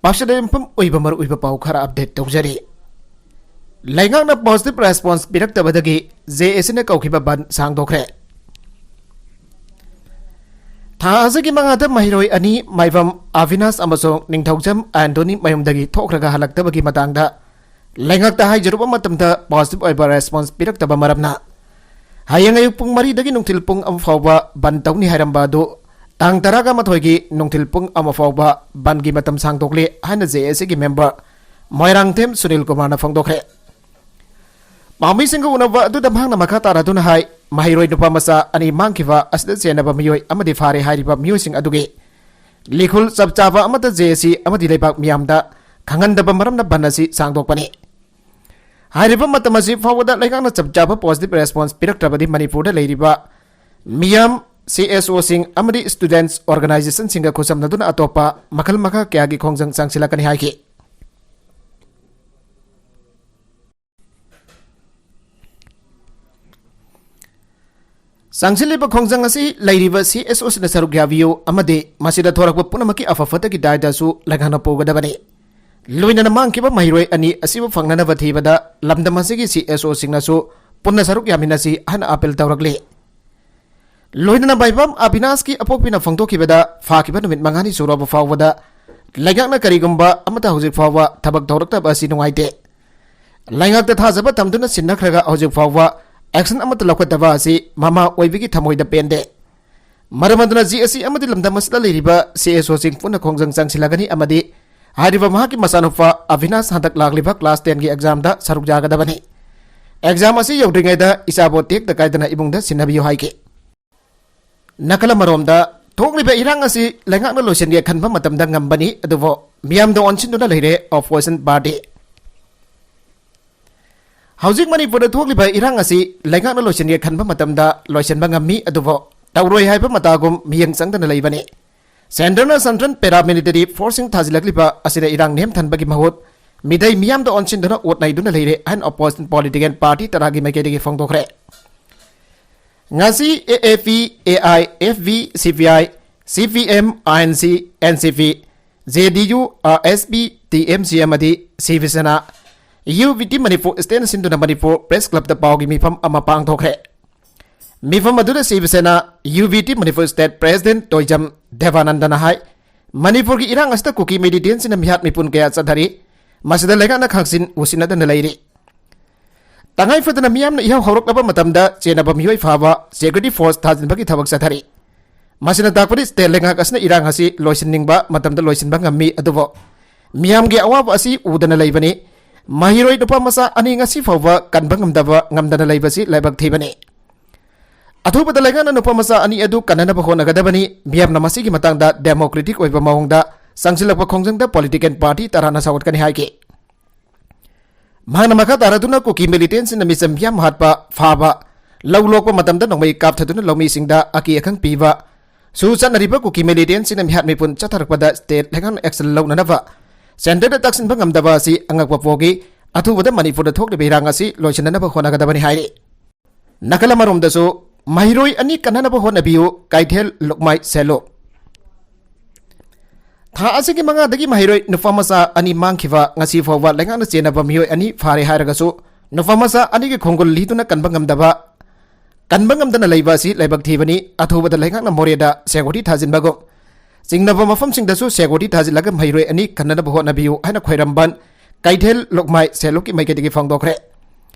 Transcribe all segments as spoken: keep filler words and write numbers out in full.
ꯄꯥꯎꯁꯤꯗ ꯌꯨꯝꯐꯝ ꯑꯣꯏꯕ ꯃꯔꯨꯑꯣꯏꯕ ꯄꯥꯎ ꯈꯔ ꯑꯞꯗꯦꯠ ꯇꯧꯖꯔꯤ꯫ ꯂꯩꯉꯥꯛꯅ ꯄꯣꯖꯤꯇꯤꯚ ꯔꯦꯁꯄꯣꯟꯁ ꯄꯤꯔꯛꯇꯕꯗꯒꯤ ꯖꯦ ꯑꯦ ꯁꯤꯅ ꯀꯧꯈꯤꯕ ꯕꯟꯗ ꯁꯥꯡꯗꯣꯛꯈ꯭ꯔꯦ꯫ ꯊꯥ ꯑꯁꯤꯒꯤ ꯃꯉꯥꯗ ꯃꯍꯩꯔꯣꯏ ꯑꯅꯤ ꯃꯥꯏꯕꯝ ꯑꯚꯤꯅꯥꯁ ꯑꯃꯁꯨꯡ ꯅꯤꯡꯊꯧꯖꯝ ꯑꯦꯟꯊꯣꯅꯤ ꯃꯌꯨꯝꯗꯒꯤ ꯊꯣꯛꯈ꯭ꯔꯒ ꯍꯜꯂꯛꯇꯕꯒꯤ ꯃꯇꯥꯡꯗ ꯂꯩꯉꯥꯛꯇ ꯍꯥꯏꯖꯔꯨꯕ ꯃꯇꯝꯗ ꯄꯣꯖꯤꯇꯤꯚ ꯑꯣꯏꯕ ꯔꯦꯁꯄꯣꯟꯁ ꯄꯤꯔꯛꯇꯕ ꯃꯔꯝꯅ ꯍꯌꯦꯡ ꯑꯌꯨꯛ ꯄꯨꯡ ꯃꯔꯤꯗꯒꯤ ꯅꯨꯡꯊꯤꯜ ꯄꯨꯡ ꯑꯃ ꯐꯥꯎꯕ ꯕꯟꯗ ꯇꯧꯅꯤ ꯍꯥꯏꯔꯝꯕ ꯑꯗꯨ ꯇꯥꯡ ꯇꯔꯥꯒ ꯃꯥꯊꯣꯏꯒꯤ ꯅꯨꯡꯊꯤꯜ ꯄꯨꯡ ꯑꯃ ꯐꯥꯎꯕ ꯕꯟꯗꯒꯤ ꯃꯇꯝ ꯁꯥꯡꯗꯣꯛꯂꯦ ꯍꯥꯏꯅ ꯖꯦ ꯑꯦ ꯁꯤꯒꯤ ꯃꯦꯝꯕꯔ ꯃꯣꯏꯔꯥꯡꯊꯦꯝ ꯁꯨꯅꯤꯜ ꯀꯨꯃꯥꯔꯅ ꯐꯣꯡꯗꯣꯛꯈ꯭ꯔꯦ꯫ ꯄꯥꯝꯃꯤꯁꯤꯡꯒ ꯎꯅꯕ ꯑꯗꯨꯗ ꯃꯍꯥꯛꯅ ꯃꯈꯥ ꯇꯥꯔꯗꯨꯅ ꯍꯥꯏ, ꯃꯍꯩꯔꯣꯏ ꯅꯨꯄꯥ ꯃꯆꯥ ꯑꯅꯤ ꯃꯥꯡꯈꯤꯕ ꯑꯁꯤꯗ ꯆꯦꯟꯅꯕ ꯃꯤꯑꯣꯏ ꯑꯃꯗꯤ ꯐꯥꯔꯦ ꯍꯥꯏꯔꯤꯕ ꯃꯤꯑꯣꯏꯁꯤꯡ ꯑꯗꯨꯒꯤ ꯂꯤꯈꯨꯜ ꯆꯞ ꯆꯥꯕ ꯑꯃꯠꯇ ꯖꯦ ꯑꯦ ꯁꯤ ꯑꯃꯗꯤ ꯂꯩꯕꯥꯛ ꯃꯤꯌꯥꯝꯗ ꯈꯪꯍꯟꯗꯕ ꯃꯔꯝꯅ ꯕꯟꯗ ꯑꯁꯤ ꯁꯥꯡꯗꯣꯛꯄꯅꯤ꯫ ꯍꯥꯏꯔꯤꯕ ꯃꯇꯝ ꯑꯁꯤ ꯐꯥꯎꯕꯗ ꯂꯩꯉꯥꯛꯅ ꯆꯞ ꯆꯥꯕ ꯄꯣꯖꯤꯇꯤꯚ ꯔꯦꯁꯄꯣꯟꯁ ꯄꯤꯔꯛꯇ꯭ꯔꯕꯗꯤ ꯃꯅꯤꯄꯨꯔꯗ ꯂꯩꯔꯤꯕ ꯃꯤꯌꯥꯝ, ꯁꯤ ꯑꯦꯁ ꯑꯣꯁꯤꯡ ꯑꯃꯗꯤ ꯁ꯭ꯇꯨꯗꯦꯟꯠꯁ ꯑꯣꯔꯒꯅꯥꯏꯖꯦꯁꯟꯁꯤꯡꯒ ꯈꯨꯠꯁꯝꯅꯗꯨꯅ ꯑꯇꯣꯞꯄ ꯃꯈꯜ ꯃꯈꯥ ꯀꯌꯥꯒꯤ ꯈꯣꯡꯖꯪ ꯆꯪꯁꯤꯜꯂꯛꯀꯅꯤ ꯍꯥꯏꯈꯤ꯫ ꯆꯪꯁꯤꯜꯂꯤꯕ ꯈꯣꯡꯖꯪ ꯑꯁꯤ ꯂꯩꯔꯤꯕ ꯁꯤ ꯑꯦꯁ ꯑꯣꯁꯤꯡꯅ ꯁꯔꯨꯛ ꯌꯥꯕꯤꯌꯨ ꯑꯃꯗꯤ ꯃꯁꯤꯗ ꯊꯣꯔꯛꯄ ꯄꯨꯝꯅꯃꯛꯀꯤ ꯑꯐ ꯐꯠꯇꯒꯤ ꯗꯥꯏꯇꯁꯨ ꯂꯩꯉꯥꯛꯅ ꯄꯨꯒꯗꯕꯅꯤ꯫ ꯂꯣꯏꯅꯅ ꯃꯥꯡꯈꯤꯕ ꯃꯍꯩꯔꯣꯏ ꯑꯅꯤ ꯑꯁꯤꯕꯨ ꯐꯪꯅꯅꯕ ꯊꯤꯕꯗ ꯂꯝꯗꯝ ꯑꯁꯤꯒꯤ ꯁꯤ ꯑꯦꯁ ꯑꯣꯁꯤꯡꯅꯁꯨ ꯄꯨꯟꯅ ꯁꯔꯨꯛ ꯌꯥꯃꯤꯟꯅꯁꯤ ꯍꯥꯏꯅ ꯑꯥꯄꯤꯜ ꯇꯧꯔꯛꯂꯤ꯫ ꯂꯣꯏꯅꯅ ꯃꯥꯏꯕꯝ ꯑꯕꯤꯅꯥꯁꯀꯤ ꯑꯄꯣꯛꯄꯤꯅ ꯐꯣꯡꯗꯣꯛꯈꯤꯕꯗ ꯐꯥꯈꯤꯕ ꯅꯨꯃꯤꯠ ꯃꯉꯥꯅꯤ ꯁꯨꯔꯕ ꯐꯥꯎꯕꯗ ꯂꯩꯉꯥꯛꯅ ꯀꯔꯤꯒꯨꯝꯕ ꯑꯃꯠꯇ ꯍꯧꯖꯤꯛ ꯐꯥꯎꯕ ꯊꯕꯛ ꯇꯧꯔꯛꯇꯕ ꯑꯁꯤ ꯅꯨꯡꯉꯥꯏꯇꯦ꯫ ꯂꯩꯉꯥꯛꯇ ꯊꯥꯖꯕ ꯊꯝꯗꯨꯅ ꯁꯤꯟꯅꯈ꯭ꯔꯒ ꯍꯧꯖꯤꯛ ꯐꯥꯎꯕ action ꯑꯃꯠꯇ ꯂꯧꯈꯠꯇꯕ ꯑꯁꯤ ꯃꯃꯥ ꯑꯣꯏꯕꯒꯤ ꯊꯃꯣꯏꯗ ꯄꯦꯟꯗꯦ꯫ ꯃꯔꯝ ꯑꯗꯨꯅ ꯖꯤ ꯑꯦꯁ ꯁꯤ ꯑꯃꯗꯤ ꯂꯝꯗꯝ ꯑꯁꯤꯗ ꯂꯩꯔꯤꯕ ꯁꯤ ꯑꯦꯁ ꯑꯣꯁꯤꯡ ꯄꯨꯟꯅ ꯈꯣꯡꯖꯪ ꯆꯪꯁꯤꯜꯂꯒꯅꯤ ꯑꯃꯗꯤ ꯍꯥꯏꯔꯤꯕ ꯃꯍꯥꯛꯀꯤ ꯃꯆꯥꯅꯨꯄꯥ ꯑꯕꯤꯅꯥꯁ ꯍꯟꯗꯛ ꯂꯥꯛꯂꯤꯕ class tenꯒꯤ examꯗ ꯁꯔꯨꯛ ꯌꯥꯒꯗꯕꯅꯤ꯫ Exam ꯑꯁꯤ ꯌꯧꯗ꯭ꯔꯤꯉꯩꯗ ꯏꯆꯥꯕꯨ ꯇꯦꯛꯇ ꯀꯥꯏꯗꯅ ꯏꯃꯨꯡꯗ ꯁꯤꯟꯅꯕꯤꯌꯨ ꯍꯥꯏꯈꯤ꯫ ꯅꯥꯀꯜ ꯑꯃꯔꯣꯝꯗ, ꯊꯣꯛꯂꯤꯕ ꯏꯔꯥꯡ ꯑꯁꯤ ꯂꯩꯉꯥꯛꯅ ꯂꯣꯏꯁꯤꯟꯒꯦ ꯈꯟꯕ ꯃꯇꯝꯗ ꯉꯝꯕꯅꯤ, ꯑꯗꯨꯕꯨ ꯃꯤꯌꯥꯝꯗ ꯑꯣꯟꯁꯤꯟꯗꯨꯅ ꯂꯩꯔꯦ opposition party꯫ ꯍꯧꯖꯤꯛ ꯃꯅꯤꯄꯨꯔꯗ ꯊꯣꯛꯂꯤꯕ ꯏꯔꯥꯡ ꯑꯁꯤ ꯂꯩꯉꯥꯛꯅ ꯂꯣꯏꯁꯤꯟꯒꯦ ꯈꯟꯕ ꯃꯇꯝꯗ ꯂꯣꯏꯁꯤꯟꯕ ꯉꯝꯃꯤ, ꯑꯗꯨꯕꯨ ꯇꯧꯔꯣꯏ ꯍꯥꯏꯕ ꯃꯇꯥꯒꯨꯝ ꯃꯤꯠꯌꯦꯡ ꯆꯪꯗꯅ ꯂꯩꯕꯅꯤ꯫ Centreꯅ central paramilitary forceꯁꯤꯡ ꯊꯥꯖꯤꯜꯂꯛꯂꯤꯕ ꯑꯁꯤꯅ ꯏꯔꯥꯡ ꯅꯦꯝꯊꯍꯟꯕꯒꯤ ꯃꯍꯨꯠ ꯃꯤꯗꯩ ꯃꯤꯌꯥꯝꯗ ꯑꯣꯟꯁꯤꯟꯗꯨꯅ ꯑꯣꯠ ꯅꯩꯗꯨꯅ ꯂꯩꯔꯦ ꯍꯥꯏꯅ opposition political party ꯇꯔꯥꯒꯤ ꯃꯥꯏꯀꯩꯗꯒꯤ ꯐꯣꯡꯗꯣꯛꯈ꯭ꯔꯦ꯫ ꯉꯁꯤ ꯑꯦ ꯑꯦ ꯄꯤ, ꯑꯦ ꯑꯥꯏ ꯑꯦꯐ ꯕꯤ, ꯁꯤ P I, C P M, I N C, N C P, J D U, R S P, T M C ꯑꯃꯗꯤ Shiv Sena, U B T Manipur ꯁ꯭ꯇꯦꯠꯅ ꯁꯤꯟꯗꯨꯅ ꯃꯅꯤꯄꯨꯔ ꯄ꯭ꯔꯦꯁ ꯀ꯭ꯂꯕꯇ ꯄꯥꯎꯒꯤ ꯃꯤꯐꯝ ꯑꯃ ꯄꯥꯡꯊꯣꯛꯈ꯭ꯔꯦ꯫ ꯃꯤꯐꯝ ꯑꯗꯨꯗ Shiv Sena, U B T Manipur state president Toijam ꯗꯦꯕꯥꯅꯟꯗꯅ ꯍꯥꯏ, ꯃꯅꯤꯄꯨꯔꯒꯤ ꯏꯔꯥꯡ ꯑꯁꯤꯗ ꯀꯨꯀꯤ ꯃꯤꯂꯤꯇꯦꯟꯠꯁꯤꯡꯅ ꯃꯤꯍꯥꯠ ꯃꯤꯄꯨꯟ ꯀꯌꯥ ꯆꯠꯊꯔꯤ, ꯃꯁꯤꯗ ꯂꯩꯉꯥꯛꯅ ꯈꯥꯡꯆꯤꯟ ꯎꯁꯤꯟꯅꯗꯅ ꯂꯩꯔꯤ꯫ ꯇꯉꯥꯏ ꯐꯗꯅ ꯃꯤꯌꯥꯝꯅ ꯏꯍꯧ ꯍꯧꯔꯛꯂꯕ ꯃꯇꯝꯗ ꯆꯦꯟꯅꯕ ꯃꯤꯑꯣꯏ ꯐꯥꯕ ꯁꯦꯀ꯭ꯌꯨꯔꯤꯇꯤ ꯐꯣꯔꯁ ꯊꯥꯖꯤꯟꯕꯒꯤ ꯊꯕꯛ ꯆꯠꯊꯔꯤ꯫ ꯃꯁꯤꯅ ꯇꯥꯛꯄꯗꯤ ꯁ꯭ꯇꯦꯠ ꯂꯩꯉꯥꯛ ꯑꯁꯤꯅ ꯏꯔꯥꯡ ꯑꯁꯤ ꯂꯣꯏꯁꯤꯟꯅꯤꯡꯕ ꯃꯇꯝꯗ ꯂꯣꯏꯁꯤꯟꯕ ꯉꯝꯃꯤ, ꯑꯗꯨꯕꯨ ꯃꯤꯌꯥꯝꯒꯤ ꯑꯋꯥꯕ ꯑꯁꯤ ꯎꯗꯅ ꯂꯩꯕꯅꯤ꯫ ꯃꯍꯩꯔꯣꯏ ꯅꯨꯄꯥ ꯃꯆꯥ ꯑꯅꯤ ꯉꯁꯤ ꯐꯥꯎꯕ ꯀꯟꯕ ꯉꯝꯗꯕ, ꯉꯝꯗꯅ ꯂꯩꯕꯁꯤ ꯂꯥꯏꯕꯛ ꯊꯤꯕꯅꯤ꯫ ꯑꯊꯨꯕꯗ ꯂꯩꯉꯥꯛꯅ ꯅꯨꯄꯥ ꯃꯆꯥ ꯑꯅꯤ ꯑꯗꯨ ꯀꯟꯅꯅꯕ ꯍꯣꯠꯅꯒꯗꯕꯅꯤ꯫ ꯃꯤꯌꯥꯝꯅ ꯃꯁꯤꯒꯤ ꯃꯇꯥꯡꯗ ꯗꯦꯃꯣꯀ꯭ꯔꯦꯇꯤꯛ ꯑꯣꯏꯕ ꯃꯑꯣꯡꯗ ꯆꯪꯁꯤꯜꯂꯛꯄ ꯈꯣꯡꯖꯪꯗ ꯄꯣꯂꯤꯇꯤꯀꯦꯜ ꯄꯥꯔꯇꯤ ꯇꯔꯥꯅ ꯁꯧꯒꯠꯀꯅꯤ ꯍꯥꯏꯈꯤ꯫ ꯃꯍꯥꯛꯅ ꯃꯈꯥ ꯇꯥꯔꯗꯨꯅ ꯀꯨꯀꯤ ꯃꯤꯂꯤꯇꯦꯟꯠꯁꯤꯡꯅ ꯃꯤꯆꯝ ꯃꯤꯌꯥꯝ ꯍꯥꯠꯄ, ꯐꯥꯕ, ꯂꯧ ꯂꯣꯛꯄ ꯃꯇꯝꯗ ꯅꯣꯡꯃꯩ ꯀꯥꯞꯊꯗꯨꯅ ꯂꯧꯃꯤꯁꯤꯡꯗ ꯑꯀꯤ ꯑꯈꯪ ꯄꯤꯕ, ꯁꯨ ꯆꯠꯅꯔꯤꯕ ꯀꯨꯀꯤ ꯃꯤꯂꯤꯇꯦꯟꯠꯁꯤꯡꯅ ꯃꯤꯍꯥꯠ ꯃꯤꯄꯨꯟ ꯆꯠꯊꯔꯛꯄꯗ ꯁ꯭ꯇꯦꯠ ꯂꯩꯉꯥꯛꯅ ꯑꯦꯛꯁꯟ ꯂꯧꯅꯅꯕ ꯁꯦꯟꯇꯔꯗ ꯇꯛꯁꯤꯟꯕ ꯉꯝꯗꯕ ꯑꯁꯤ ꯑꯉꯛꯄ ꯄꯣꯛꯏ꯫ ꯑꯊꯨꯕꯗ ꯃꯅꯤꯄꯨꯔꯗ ꯊꯣꯛꯂꯤꯕ ꯏꯔꯥꯡ ꯑꯁꯤ ꯂꯣꯏꯁꯤꯟꯅꯅꯕ ꯍꯣꯠꯅꯒꯗꯕꯅꯤ ꯍꯥꯏꯔꯤ꯫ ꯅꯥꯀꯜ ꯑꯃꯔꯣꯝꯗꯁꯨ ꯃꯍꯩꯔꯣꯏ ꯑꯅꯤ ꯀꯟꯅꯅꯕ ꯍꯣꯠꯅꯕꯤꯌꯨ, ꯀꯩꯊꯦꯜ ꯂꯨꯞꯃꯥꯏ ꯁꯦꯜꯂꯨ꯫ ꯊꯥ ꯑꯁꯤꯒꯤ ꯃꯉꯥꯗꯒꯤ ꯃꯍꯩꯔꯣꯏ ꯅꯨꯄꯥ ꯃꯆꯥ ꯑꯅꯤ ꯃꯥꯡꯈꯤꯕ, ꯉꯁꯤ ꯐꯥꯎꯕ ꯂꯩꯉꯥꯛꯅ ꯆꯦꯟꯅꯕ ꯃꯤꯑꯣꯏ ꯑꯅꯤ ꯐꯥꯔꯦ ꯍꯥꯏꯔꯒꯁꯨ, ꯅꯨꯄꯥ ꯃꯆꯥ ꯑꯅꯤꯒꯤ ꯈꯣꯡꯒꯨꯜ ꯂꯤꯗꯨꯅ ꯀꯟꯕ ꯉꯝꯗꯕ, ꯀꯟꯕ ꯉꯝꯗꯅ ꯂꯩꯕ ꯑꯁꯤ ꯂꯥꯏꯕꯛ ꯊꯤꯕꯅꯤ꯫ ꯑꯊꯨꯕꯗ ꯂꯩꯉꯥꯛꯅ ꯃꯣꯔꯦꯗ ꯁꯦꯀ꯭ꯌꯨꯔꯤꯇꯤ ꯊꯥꯖꯤꯟꯕꯒꯨꯝ, ꯆꯤꯡꯅꯕ ꯃꯐꯝꯁꯤꯡꯗꯁꯨ ꯁꯦꯀ꯭ꯌꯨꯔꯤꯇꯤ ꯊꯥꯖꯤꯜꯂꯒ ꯃꯍꯩꯔꯣꯏ ꯑꯅꯤ ꯀꯟꯅꯅꯕ ꯍꯣꯠꯅꯕꯤꯌꯨ ꯍꯥꯏꯅ ꯈ꯭ꯋꯥꯏꯔꯝꯕꯟ ꯀꯩꯊꯦꯜ ꯂꯨꯞꯃꯥꯏ ꯁꯦꯜꯂꯨꯞꯀꯤ ꯃꯥꯏꯀꯩꯗꯒꯤ ꯐꯣꯡꯗꯣꯛꯈ꯭ꯔꯦ꯫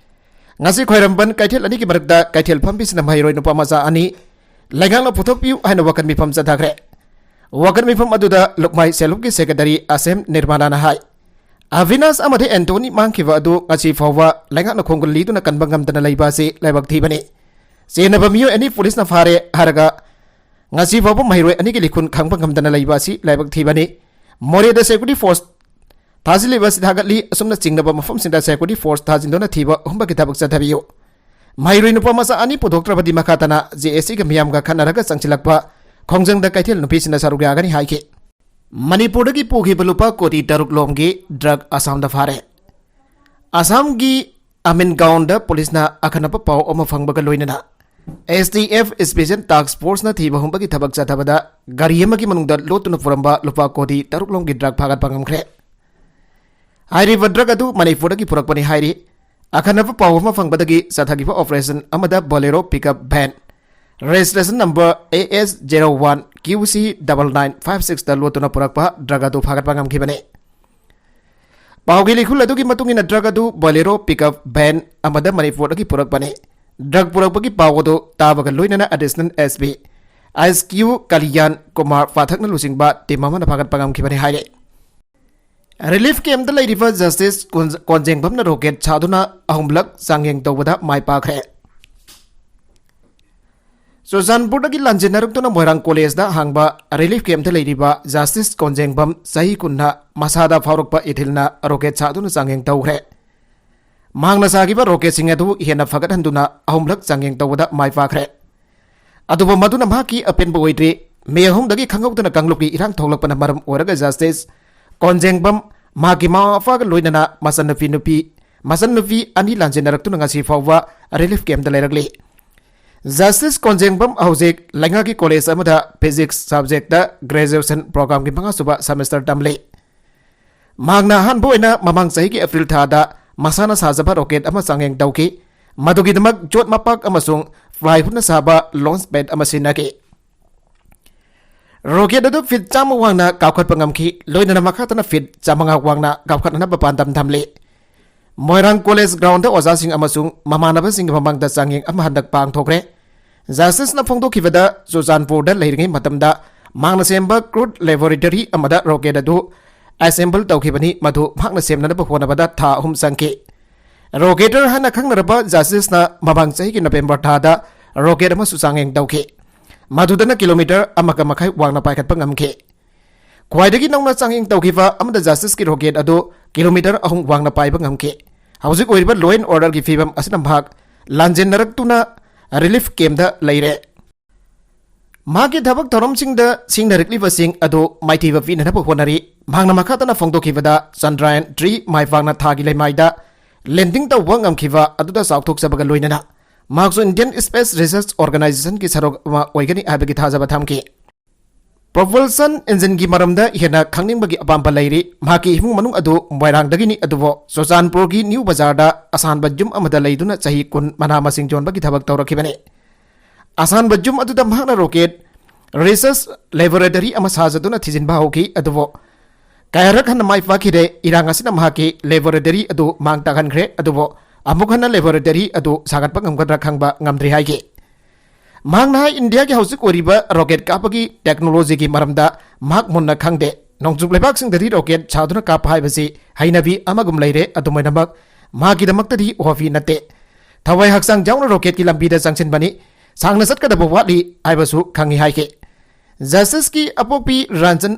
ꯉꯁꯤ ꯈ꯭ꯋꯥꯏꯔꯝꯕꯟ ꯀꯩꯊꯦꯜ ꯑꯅꯤꯒꯤ ꯃꯔꯛꯇ ꯀꯩꯊꯦꯜ ꯐꯝꯕꯤꯁꯤꯡꯅ ꯃꯍꯩꯔꯣꯏ ꯅꯨꯄꯥ ꯃꯆꯥ ꯑꯅꯤ ꯂꯩꯉꯥꯛꯅ ꯄꯨꯊꯣꯛꯄꯤꯌꯨ ꯍꯥꯏꯅ ꯋꯥꯀꯠ ꯃꯤꯐꯝ ꯆꯠꯊꯈ꯭ꯔꯦ꯫ ꯋꯥꯀꯠ ꯃꯤꯐꯝ ꯑꯗꯨꯗ ꯂꯨꯞꯃꯥꯏ ꯁꯦꯜꯂꯨꯞꯀꯤ ꯁꯦꯀ꯭ꯔꯦꯇꯔꯤ ꯑꯁꯦꯝ ꯅꯤꯔꯃꯂꯥꯅ ꯍꯥꯏ, ꯑꯕꯤꯅꯥꯁ ꯑꯃꯗꯤ ꯑꯦꯟꯇꯣꯅꯤ ꯃꯥꯡꯈꯤꯕ ꯑꯗꯨ ꯉꯁꯤ ꯐꯥꯎꯕ ꯂꯩꯉꯥꯛꯅ ꯈꯣꯡꯒꯨꯜ ꯂꯤꯗꯨꯅ ꯀꯟꯕ ꯉꯝꯗꯅ ꯂꯩꯕ ꯑꯁꯤ ꯂꯥꯏꯕꯛ ꯊꯤꯕꯅꯤ꯫ ꯆꯦꯟꯅꯕ ꯃꯤꯑꯣꯏ ꯑꯅꯤ ꯄꯨꯂꯤꯁꯅ ꯐꯥꯔꯦ ꯍꯥꯏꯔꯒ ꯉꯁꯤ ꯐꯥꯎꯕ ꯃꯍꯩꯔꯣꯏ ꯑꯅꯤꯒꯤ ꯂꯤꯈꯨꯟ ꯈꯪꯕ ꯉꯝꯗꯅ ꯂꯩꯕ ꯑꯁꯤ ꯂꯥꯏꯕꯛ ꯊꯤꯕꯅꯤ꯫ ꯃꯣꯔꯦꯗ ꯁꯦꯀ꯭ꯌꯨꯔꯤꯇꯤ ꯐꯣꯔꯁ ꯊꯥꯖꯤꯜꯂꯤꯕ ꯑꯁꯤ ꯊꯥꯒꯠꯂꯤ꯫ ꯑꯁꯨꯝꯅ ꯆꯤꯡꯅꯕ ꯃꯐꯝꯁꯤꯡꯗ ꯁꯦꯀ꯭ꯌꯨꯔꯤꯇꯤ ꯐꯣꯔꯁ ꯊꯥꯖꯤꯟꯗꯨꯅ ꯊꯤꯕ ꯍꯨꯝꯕꯒꯤ ꯊꯕꯛ ꯆꯠꯊꯕꯤꯌꯨ꯫ ꯃꯍꯩꯔꯣꯏ ꯅꯨꯄꯥ ꯃꯆꯥ ꯑꯅꯤ ꯄꯨꯊꯣꯛꯇ꯭ꯔꯕꯗꯤ ꯃꯈꯥ ꯇꯥꯅ ꯖꯦ ꯑꯦꯁ ꯁꯤꯒ ꯃꯤꯌꯥꯝꯒ ꯈꯠꯅꯔꯒ ꯆꯪꯁꯤꯜꯂꯛꯄ ꯈꯣꯡꯖꯪꯗ ꯀꯩꯊꯦꯜ ꯅꯨꯄꯤꯁꯤꯡꯅ ꯁꯔꯨꯛ ꯌꯥꯒꯅꯤ ꯍꯥꯏꯈꯤ꯫ ꯃꯅꯤꯄꯨꯔꯗꯒꯤ ꯄꯨꯈꯤꯕ ꯂꯨꯄꯥ ꯀꯣꯇꯤ ꯇꯔꯨꯛ ꯂꯣꯝꯒꯤ ꯗ꯭ꯔꯒ ꯑꯁꯥꯝꯗ ꯐꯥꯔꯦ꯫ ꯑꯁꯥꯝꯒꯤ ꯑꯃꯤꯟꯒꯥꯎꯟꯗ ꯄꯨꯂꯤꯁꯅ ꯑꯈꯟꯅꯕ ꯄꯥꯎ ꯑꯃ ꯐꯪꯕꯒ ꯂꯣꯏꯅꯅ ꯑꯦꯁ ꯇꯤ ꯑꯦꯐ Special Task Forceꯅ ꯊꯤꯕ ꯍꯨꯝꯕꯒꯤ ꯊꯕꯛ ꯆꯠꯊꯕꯗ ꯒꯥꯔꯤ ꯑꯃꯒꯤ ꯃꯅꯨꯡꯗ ꯂꯣꯠꯇꯨꯅ ꯄꯨꯔꯝꯕ ꯂꯨꯄꯥ ꯀꯣꯇꯤ ꯇꯔꯨꯛ ꯂꯣꯝꯒꯤ drug ꯐꯥꯒꯠꯄ ꯉꯝꯈ꯭ꯔꯦ꯫ ꯍꯥꯏꯔꯤꯕ drug ꯑꯗꯨ ꯃꯅꯤꯄꯨꯔꯗꯒꯤ ꯄꯨꯔꯛꯄꯅꯤ ꯍꯥꯏꯔꯤ꯫ ꯑꯈꯟꯅꯕ ꯄꯥꯎ ꯑꯃ ꯐꯪꯕꯗꯒꯤ ꯆꯠꯊꯈꯤꯕ operation ꯑꯃꯗ Bolero pickup van, registration number A S zero one Q C double nine five sixꯇ ꯂꯣꯠꯇꯨꯅ ꯄꯨꯔꯛꯄ drug ꯑꯗꯨ ꯐꯥꯒꯠꯄ ꯉꯝꯈꯤꯕꯅꯤ꯫ ꯄꯥꯎꯒꯤ ꯂꯤꯈꯨꯜ ꯑꯗꯨꯒꯤ ꯃꯇꯨꯡ ꯏꯟꯅ drug ꯑꯗꯨ Bolero pickup van ꯑꯃꯗ ꯃꯅꯤꯄꯨꯔꯗꯒꯤ ꯄꯨꯔꯛꯄꯅꯤ꯫ Drug ꯄꯨꯔꯛꯄꯒꯤ ꯄꯥꯎ ꯑꯗꯨ ꯇꯥꯕꯒ ꯂꯣꯏꯅꯅ Additional S P S Q Kalyan Kumar ꯄꯥꯊꯛꯅ ꯂꯨꯆꯤꯡꯕ team ꯑꯃꯅ ꯐꯥꯒꯠꯄ ꯉꯝꯈꯤꯕꯅꯤ ꯍꯥꯏꯔꯤ꯫ Relief campꯇ ꯂꯩꯔꯤꯕ Justice ꯀꯣꯟ-, ꯀꯣꯟꯖꯦꯡꯕꯝꯅ rocket ꯁꯥꯗꯨꯅ ꯑꯍꯨꯝꯂꯛ ꯆꯥꯡꯌꯦꯡ ꯇꯧꯕꯗ ꯃꯥꯏ ꯄꯥꯛꯈ꯭ꯔꯦ꯫ ꯆꯨꯔꯆꯥꯟꯄꯨꯔꯗꯒꯤ ꯂꯥꯟꯖꯦꯟꯅꯔꯛꯇꯨꯅ ꯃꯣꯏꯔꯥꯡ collegeꯗ ꯍꯥꯡꯕ relief campꯇ ꯂꯩꯔꯤꯕ Justice ꯀꯣꯟꯖꯦꯡꯕꯝ ꯆꯍꯤ ꯀꯨꯟꯅ ꯃꯁꯥꯗ ꯐꯥꯎꯔꯛꯄ ꯏꯊꯤꯜꯅ rocket ꯁꯥꯗꯨꯅ ꯆꯥꯡꯌꯦꯡ ꯇꯧꯈ꯭ꯔꯦ꯫ ꯃꯍꯥꯛꯅ ꯁꯥꯈꯤꯕ rocketꯁꯤꯡ ꯑꯗꯨ ꯍꯦꯟꯅ ꯐꯒꯠꯍꯟꯗꯨꯅ ꯑꯍꯨꯝꯂꯛ ꯆꯥꯡꯌꯦꯡ ꯇꯧꯕꯗ ꯃꯥꯏ ꯄꯥꯛꯈ꯭ꯔꯦ꯫ ꯑꯗꯨꯕꯨ ꯃꯗꯨꯅ ꯃꯍꯥꯛꯀꯤ ꯑꯄꯦꯟꯕ ꯑꯣꯏꯗ꯭ꯔꯤ꯫ ꯃꯦ ꯑꯍꯨꯝꯗꯒꯤ ꯈꯪꯍꯧꯗꯅ ꯀꯥꯡꯂꯨꯞꯀꯤ ꯏꯔꯥꯡ ꯊꯣꯛꯂꯛꯄꯅ ꯃꯔꯝ ꯑꯣꯏꯔꯒ Justice ꯀꯣꯟꯖꯦꯡꯕꯝ, ꯃꯍꯥꯛꯀꯤ ꯃꯃꯥ ꯃꯄꯥꯒ ꯂꯣꯏꯅꯅ ꯃꯆꯟꯅꯨꯄꯤ ꯅꯨꯄꯤ, ꯃꯆꯟꯅꯨꯄꯤ ꯑꯅꯤ ꯂꯥꯟꯖꯦꯟꯅꯔꯛꯇꯨꯅ ꯉꯁꯤ ꯐꯥꯎꯕ relief campꯇ ꯂꯩꯔꯛꯂꯤ꯫ Justice ꯀꯣꯟꯖꯦꯡꯕꯝ ꯍꯧꯖꯤꯛ ꯂꯩꯉꯥꯛꯀꯤ college ꯑꯃꯗ physics subjectꯇ graduation programꯒꯤ ꯃꯉꯥꯁꯨꯕ semester ꯇꯝꯂꯤ꯫ ꯃꯍꯥꯛꯅ ꯑꯍꯥꯟꯕ ꯑꯣꯏꯅ ꯃꯃꯥꯡ ꯆꯍꯤꯒꯤ April ꯊꯥꯗ ꯃꯁꯥꯅ ꯁꯥꯖꯕ rocket ꯑꯃ ꯆꯥꯡꯌꯦꯡ ꯇꯧꯈꯤ꯫ ꯃꯗꯨꯒꯤꯗꯃꯛ ꯌꯣꯠ ꯃꯄꯥꯛ ꯑꯃꯁꯨꯡ plywoodꯅ ꯁꯥꯕ launch pad ꯑꯃ ꯁꯤꯖꯤꯟꯅꯈꯤ꯫ Rocket ꯑꯗꯨ feet ꯆꯥꯝꯃ ꯋꯥꯡꯅ ꯀꯥꯞꯈꯠꯄ ꯉꯝꯈꯤ, ꯂꯣꯏꯅꯅ ꯃꯈꯥ ꯇꯥꯅ feet ꯆꯥꯝꯃꯉꯥ ꯋꯥꯡꯅ ꯀꯥꯞꯈꯠꯅꯅꯕ ꯄꯥꯟꯗꯝ ꯊꯝꯂꯤ꯫ ꯃꯣꯏꯔꯥꯡ college groundꯗ ꯑꯣꯖꯥꯁꯤꯡ ꯑꯃꯁꯨꯡ ꯃꯃꯥꯟꯅꯕꯁꯤꯡꯒꯤ ꯃꯃꯥꯡꯗ ꯆꯥꯡꯌꯦꯡ ꯑꯃ ꯍꯟꯗꯛ ꯄꯥꯡꯊꯣꯛꯈ꯭ꯔꯦ꯫ Justiceꯅ ꯐꯣꯡꯗꯣꯛꯈꯤꯕꯗ, ꯆꯨꯔꯆꯥꯟꯄꯨꯔꯗ ꯂꯩꯔꯤꯉꯩ ꯃꯇꯝꯗ ꯃꯍꯥꯛꯅ ꯁꯦꯝꯕ crude laboratory ꯑꯃꯗ rocket ꯑꯗꯨ assemble ꯇꯧꯈꯤꯕꯅꯤ, ꯃꯗꯨ ꯃꯍꯥꯛꯅ ꯁꯦꯝꯅꯅꯕ ꯍꯣꯠꯅꯕꯗ ꯊꯥ ꯑꯍꯨꯝ ꯆꯪꯈꯤ꯫ Rocketer ꯍꯥꯏꯅ ꯈꯪꯅꯔꯕ Justiceꯅ ꯃꯃꯥꯡ ꯆꯍꯤꯒꯤ November ꯊꯥꯗ rocket ꯑꯃꯁꯨ ꯆꯥꯡꯌꯦꯡ ꯇꯧꯈꯤ, ꯃꯗꯨꯗꯅ kilometre ꯑꯃꯒ ꯃꯈꯥꯏ ꯋꯥꯡꯅ ꯄꯥꯏꯈꯠꯄ ꯉꯝꯈꯤ꯫ ꯈ꯭ꯋꯥꯏꯗꯒꯤ ꯅꯧꯅ ꯆꯥꯡꯌꯦꯡ ꯇꯧꯈꯤꯕ ꯑꯃꯗ Justiceꯀꯤ rocket ꯑꯗꯨ kilometre ꯑꯍꯨꯝ ꯋꯥꯡꯅ ꯄꯥꯏꯕ ꯉꯝꯈꯤ꯫ ꯍꯧꯖꯤꯛ ꯑꯣꯏꯔꯤꯕ law and orderꯒꯤ ꯐꯤꯕꯝ ꯑꯁꯤꯅ ꯃꯍꯥꯛ ꯂꯥꯟꯖꯦꯟꯅꯔꯛꯇꯨꯅ relief campꯇ ꯂꯩꯔꯦ꯫ ꯃꯍꯥꯛꯀꯤ ꯊꯕꯛ ꯊꯧꯔꯝꯁꯤꯡꯗ ꯁꯤꯡꯅꯔꯛꯂꯤꯕꯁꯤꯡ ꯑꯗꯨ ꯃꯥꯏꯊꯤꯕ ꯄꯤꯅꯅꯕ ꯍꯣꯠꯅꯔꯤ꯫ ꯃꯍꯥꯛꯅ ꯃꯈꯥ ꯇꯥꯅ ꯐꯣꯡꯗꯣꯛꯈꯤꯕꯗ, Chandrayaan three ꯃꯥꯏ ꯄꯥꯛꯅ ꯊꯥꯒꯤ ꯂꯩꯃꯥꯏꯗ landing ꯇꯧꯕ ꯉꯝꯈꯤꯕ ꯑꯗꯨꯗ ꯆꯥꯎꯊꯣꯛꯆꯕꯒ ꯂꯣꯏꯅꯅ ꯃꯍꯥꯛꯁꯨ Indian Space Research Organization ꯒꯤ ꯁꯔꯨꯛ ꯑꯃ ꯑꯣꯏꯒꯅꯤ ꯍꯥꯏꯕꯒꯤ ꯊꯥꯖꯕ ꯊꯝꯈꯤ꯫ Propulsion engine ꯒꯤ ꯃꯔꯝꯗ ꯍꯦꯟꯅ ꯈꯪꯅꯤꯡꯕꯒꯤ ꯑꯄꯥꯝꯕ ꯂꯩꯔꯤ꯫ ꯃꯍꯥꯛꯀꯤ ꯏꯃꯨꯡ ꯃꯅꯨꯡ ꯑꯗꯨ ꯃꯣꯏꯔꯥꯡꯗꯒꯤꯅꯤ, ꯑꯗꯨꯕꯨ ꯆꯨꯔꯆꯥꯟꯄꯨꯔꯒꯤ ꯅ꯭ꯌꯨ ꯕꯖꯥꯔꯗ ꯑꯁꯥꯟꯕ ꯌꯨꯝ ꯑꯃꯗ ꯂꯩꯗꯨꯅ ꯆꯍꯤ ꯀꯨꯟ ꯃꯅꯥ ꯃꯁꯤꯡ ꯌꯣꯟꯕꯒꯤ ꯊꯕꯛ ꯇꯧꯔꯛꯈꯤꯕꯅꯤ꯫ ꯑꯁꯥꯟꯕ ꯌꯨꯝ ꯑꯗꯨꯗ ꯃꯍꯥꯛꯅ rocket research laboratory ꯑꯃ ꯁꯥꯖꯗꯨꯅ ꯊꯤꯖꯤꯟꯕ ꯍꯧꯈꯤ, ꯑꯗꯨꯕꯨ ꯀꯌꯥꯔꯛ ꯍꯟꯅ ꯃꯥꯏ ꯄꯥꯛꯈꯤꯗꯦ꯫ ꯏꯔꯥꯡ ꯑꯁꯤꯅ ꯃꯍꯥꯛꯀꯤ laboratory ꯑꯗꯨ ꯃꯥꯡ ꯇꯥꯛꯍꯟꯈ꯭ꯔꯦ, ꯑꯗꯨꯕꯨ ꯑꯃꯨꯛ ꯍꯟꯅ laboratory ꯑꯗꯨ ꯁꯥꯒꯠꯄ ꯉꯝꯒꯗ꯭ꯔꯥ ꯈꯪꯕ ꯉꯝꯗ꯭ꯔꯤ ꯍꯥꯏꯈꯤ꯫ ꯃꯍꯥꯛꯅ ꯍꯥꯏ, ꯏꯟꯗꯤꯌꯥꯒꯤ ꯍꯧꯖꯤꯛ ꯑꯣꯏꯔꯤꯕ rocket ꯀꯥꯞꯄꯒꯤ technology ꯒꯤ ꯃꯔꯝꯗ ꯃꯍꯥꯛ ꯃꯨꯟꯅ ꯈꯪꯗꯦ꯫ ꯅꯣꯡꯆꯨꯞ ꯂꯩꯕꯥꯛꯁꯤꯡꯗꯗꯤ rocket ꯁꯥꯗꯨꯅ ꯀꯥꯞꯄ ꯍꯥꯏꯕꯁꯤ ꯍꯩꯅꯕꯤ ꯑꯃꯒꯨꯝ ꯂꯩꯔꯦ꯫ ꯑꯗꯨꯝ ꯑꯣꯏꯅꯃꯛ, ꯃꯍꯥꯛꯀꯤꯗꯃꯛꯇꯗꯤ hobby ꯅꯠꯇꯦ꯫ ꯊꯋꯥꯏ ꯍꯛꯆꯥꯡ ꯌꯥꯎꯅ rocket ꯀꯤ ꯂꯝꯕꯤꯗ ꯆꯪꯁꯤꯟꯕꯅꯤ꯫ ꯁꯥꯡꯅ ꯆꯠꯀꯗꯕ ꯋꯥꯠꯂꯤ ꯍꯥꯏꯕꯁꯨ ꯈꯪꯏ ꯍꯥꯏꯈꯤ꯫ Justice ꯀꯤ ꯑꯄꯣꯛꯄꯤ ꯔꯟꯖꯟ,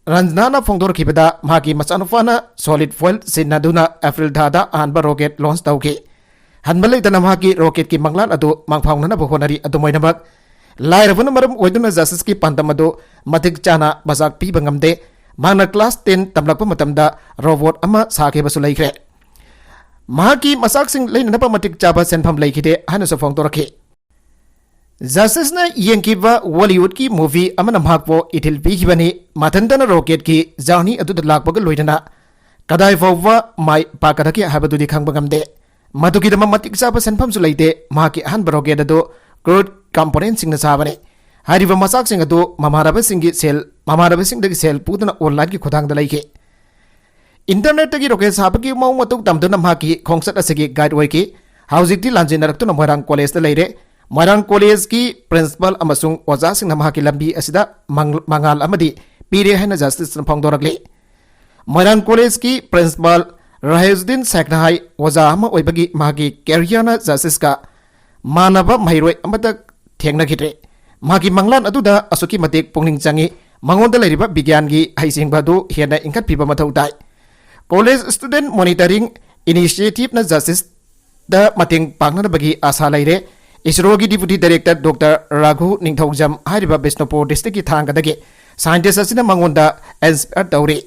ꯔꯟꯖꯅꯥꯅ ꯐꯣꯡꯗꯣꯔꯛꯈꯤꯕꯗ, ꯃꯍꯥꯛꯀꯤ ꯃꯆꯥꯅꯨꯄꯥꯅ solid fuel ꯁꯤꯖꯤꯟꯅꯗꯨꯅ April ꯊꯥꯗ ꯑꯍꯥꯟꯕ rocket launch ꯇꯧꯈꯤ꯫ ꯍꯟꯕ ꯂꯩꯇꯅ ꯃꯍꯥꯛꯀꯤ rocket ꯀꯤ ꯃꯪꯂꯥꯟ ꯑꯗꯨ ꯃꯪꯐꯥꯎꯅꯅꯕ ꯍꯣꯠꯅꯔꯤ꯫ ꯑꯗꯨꯝ ꯑꯣꯏꯅꯃꯛ, ꯂꯥꯏꯔꯕꯅ ꯃꯔꯝ ꯑꯣꯏꯗꯨꯅ Justice ꯀꯤ ꯄꯥꯟꯗꯝ ꯑꯗꯨ ꯃꯇꯤꯛ ꯆꯥꯅ ꯃꯆꯥꯛ ꯄꯤꯕ ꯉꯝꯗꯦ꯫ ꯃꯍꯥꯛꯅ class ten ꯇꯝꯂꯛꯄ ꯃꯇꯝꯗ robot ꯑꯃ ꯁꯥꯈꯤꯕꯁꯨ ꯂꯩꯈ꯭ꯔꯦ꯫ ꯃꯍꯥꯛꯀꯤ ꯃꯆꯥꯛꯁꯤꯡ ꯂꯩꯅꯅꯕ ꯃꯇꯤꯛ ꯆꯥꯕ ꯁꯦꯟꯐꯝ ꯂꯩꯈꯤꯗꯦ ꯍꯥꯏꯅꯁꯨ ꯐꯣꯡꯗꯣꯔꯛꯈꯤ꯫ Justice ꯅ ꯌꯦꯡꯈꯤꯕ Bollywood ꯀꯤ movie ꯑꯃꯅ ꯃꯍꯥꯛꯄꯨ ꯏꯊꯤꯜ ꯄꯤꯈꯤꯕꯅꯤ꯫ ꯃꯊꯟꯇꯅ rocket ꯀꯤ journey ꯑꯗꯨꯗ ꯂꯥꯛꯄꯒ ꯂꯣꯏꯅꯅ ꯀꯗꯥꯏ ꯐꯥꯎꯕ ꯃꯥꯏ ꯄꯥꯛꯀꯗꯒꯦ ꯍꯥꯏꯕꯗꯨꯗꯤ ꯈꯪꯕ ꯉꯝꯗꯦ꯫ ꯃꯗꯨꯒꯤꯗꯃꯛ ꯃꯇꯤꯛ ꯆꯥꯕ ꯁꯦꯟꯐꯝꯁꯨ ꯂꯩꯇꯦ꯫ ꯃꯍꯥꯛꯀꯤ ꯑꯍꯥꯟꯕ rocket ꯑꯗꯨ crude component ꯁꯤꯡꯅ ꯁꯥꯕꯅꯤ꯫ ꯍꯥꯏꯔꯤꯕ ꯃꯆꯥꯛꯁꯤꯡ ꯑꯗꯨ ꯃꯃꯥꯟꯅꯕꯁꯤꯡꯒꯤ ꯁꯦꯜ, ꯃꯃꯥꯟꯅꯕꯁꯤꯡꯗꯒꯤ ꯁꯦꯜ ꯄꯨꯗꯨꯅ online ꯒꯤ ꯈꯨꯠꯊꯥꯡꯗ ꯂꯩꯈꯤ꯫ Internet ꯇꯒꯤ rocket ꯁꯥꯕꯒꯤ ꯃꯑꯣꯡ ꯃꯇꯧ ꯇꯝꯗꯨꯅ ꯃꯍꯥꯛꯀꯤ ꯈꯣꯡꯆꯠ ꯑꯁꯤꯒꯤ guide ꯑꯣꯏꯈꯤ꯫ ꯍꯧꯖꯤꯛꯇꯤ ꯂꯥꯟꯖꯦꯟꯅꯔꯛꯇꯨꯅ ꯃꯣꯏꯔꯥꯡ college ꯇ ꯂꯩꯔꯦ꯫ ꯃꯣꯏꯔꯥꯡ college ꯀꯤ principal ꯑꯃꯁꯨꯡ ꯑꯣꯖꯥꯁꯤꯡꯅ ꯃꯍꯥꯛꯀꯤ ꯂꯝꯕꯤ ꯑꯁꯤꯗ ꯃꯪ-, ꯃꯉꯥꯜ ꯑꯃꯗꯤ ꯄꯤꯔꯦ ꯍꯥꯏꯅ Justice ꯅ ꯐꯣꯡꯗꯣꯔꯛꯂꯤ꯫ ꯃꯣꯏꯔꯥꯡ college ꯀꯤ principal ꯔꯍꯦꯖꯨꯗꯤꯟ ꯁꯦꯈꯅ ꯍꯥꯏ, ꯑꯣꯖꯥ ꯑꯃ ꯑꯣꯏꯕꯒꯤ ꯃꯍꯥꯛꯀꯤ career ꯅ Justice ꯀ ꯃꯥꯟꯅꯕ ꯃꯍꯩꯔꯣꯏ ꯑꯃꯠꯇ ꯊꯦꯡꯅꯈꯤꯗ꯭ꯔꯦ꯫ ꯃꯍꯥꯛꯀꯤ ꯃꯪꯂꯥꯟ ꯑꯗꯨꯗ ꯑꯁꯨꯛꯀꯤ ꯃꯇꯤꯛ ꯄꯨꯛꯅꯤꯡ ꯆꯪꯏ꯫ ꯃꯉꯣꯟꯗ ꯂꯩꯔꯤꯕ ꯕꯤꯒ꯭ꯌꯥꯟꯒꯤ ꯍꯩꯁꯤꯡꯕ ꯑꯗꯨ ꯍꯦꯟꯅ ꯏꯟꯈꯠꯄꯤꯕ ꯃꯊꯧ ꯇꯥꯏ꯫ College Student Monitoring Initiative ꯅ Justice ꯗ ꯃꯇꯦꯡ ꯄꯥꯡꯅꯅꯕꯒꯤ ꯑꯥꯁꯥ ꯂꯩꯔꯦ꯫ ISRO ꯒꯤ Deputy Director Doctor ꯔꯥꯘꯨ ꯅꯤꯡꯊꯧꯖꯝ ꯍꯥꯏꯔꯤꯕ ꯕꯤꯁꯅꯨꯄꯨꯔ district ꯀꯤ ꯊꯥꯡꯒꯗꯒꯤ scientist ꯑꯁꯤꯅ ꯃꯉꯣꯟꯗ inspire ꯇꯧꯔꯤ꯫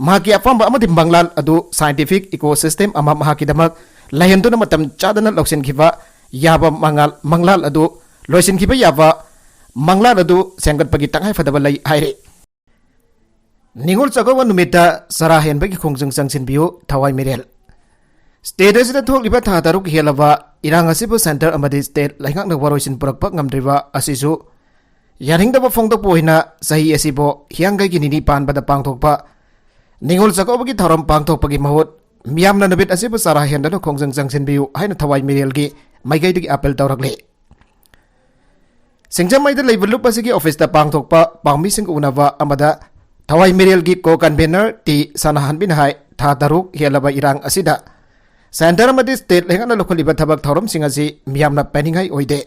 ꯃꯍꯥꯛꯀꯤ ꯑꯄꯥꯝꯕ ꯑꯃꯗꯤ ꯃꯪꯂꯥꯟ ꯑꯗꯨ scientific ecosystem ꯑꯃ ꯃꯍꯥꯛꯀꯤꯗꯃꯛ ꯂꯩꯍꯟꯗꯨꯅ ꯃꯇꯝ ꯆꯥꯗꯅ ꯂꯧꯁꯤꯟꯈꯤꯕ ꯌꯥꯕ ꯃꯉꯥꯜ, ꯃꯪꯂꯥꯟ ꯑꯗꯨ ꯂꯣꯏꯁꯤꯟꯈꯤꯕ ꯌꯥꯕ ꯃꯪꯂꯥꯟ ꯑꯗꯨ ꯁꯦꯝꯒꯠꯄꯒꯤ ꯇꯉꯥꯏ ꯐꯗꯕ ꯂꯩ ꯍꯥꯏꯔꯤ꯫ ꯅꯤꯉꯣꯜ ꯆꯥꯛꯀꯧꯕ ꯅꯨꯃꯤꯠꯇ ꯆꯔꯥ ꯍꯦꯟꯕꯒꯤ ꯈꯣꯡꯖꯪ ꯆꯪꯁꯤꯟꯕꯤꯌꯨ, ꯊꯋꯥꯏ ꯃꯤꯔꯦꯜ꯫ State ꯑꯁꯤꯗ ꯊꯣꯛꯂꯤꯕ ꯊꯥ ꯇꯔꯨꯛ ꯍꯦꯜꯂꯕ ꯏꯔꯥꯡ ꯑꯁꯤꯕꯨ centre ꯑꯃꯗꯤ state ꯂꯩꯉꯥꯛꯅ ꯋꯥꯔꯣꯏꯁꯤꯟ ꯄꯨꯔꯛꯄ ꯉꯝꯗ꯭ꯔꯤꯕ ꯑꯁꯤꯁꯨ ꯌꯥꯅꯤꯡꯗꯕ ꯐꯣꯡꯗꯣꯛꯄ ꯑꯣꯏꯅ ꯆꯍꯤ ꯑꯁꯤꯕꯨ ꯍꯤꯌꯥꯡꯒꯩꯒꯤ ꯅꯤꯅꯤ ꯄꯥꯟꯕꯗ ꯄꯥꯡꯊꯣꯛꯄ ꯅꯤꯉꯣꯜ ꯆꯥꯛꯀꯧꯕꯒꯤ ꯊꯧꯔꯝ ꯄꯥꯡꯊꯣꯛꯄꯒꯤ ꯃꯍꯨꯠ ꯃꯤꯌꯥꯝꯅ ꯅꯨꯃꯤꯠ ꯑꯁꯤꯕꯨ ꯆꯔꯥ ꯍꯦꯟꯗꯨꯅ ꯈꯣꯡꯖꯪ ꯆꯪꯁꯤꯟꯕꯤꯌꯨ ꯍꯥꯏꯅ ꯊꯋꯥꯏ ꯃꯤꯔꯦꯜꯒꯤ ꯃꯥꯏꯀꯩꯗꯒꯤ appeal ꯇꯧꯔꯛꯂꯤ꯫ ꯁꯤꯡꯖꯃꯩꯗ ꯂꯩꯕ ꯂꯨꯞ ꯑꯁꯤꯒꯤ officeꯇ ꯄꯥꯡꯊꯣꯛꯄ ꯄꯥꯎꯃꯤꯁꯤꯡ ꯎꯅꯕ ꯑꯃꯗ ꯊꯋꯥꯏ ꯃꯤꯔꯦꯜꯒꯤ co-convener ꯇꯤ ꯁꯅꯥꯍꯟꯕꯤꯅ ꯍꯥꯏ, ꯊꯥ ꯇꯔꯨꯛ ꯍꯦꯜꯂꯕ ꯏꯔꯥꯡ ꯑꯁꯤꯗ centre ꯑꯃꯗꯤ state ꯂꯩꯉꯥꯛꯅ ꯂꯧꯈꯠꯂꯤꯕ ꯊꯕꯛ ꯊꯧꯔꯝꯁꯤꯡ ꯑꯁꯤ ꯃꯤꯌꯥꯝꯅ ꯄꯥꯏꯅꯤꯡꯉꯥꯏ ꯑꯣꯏꯗꯦ꯫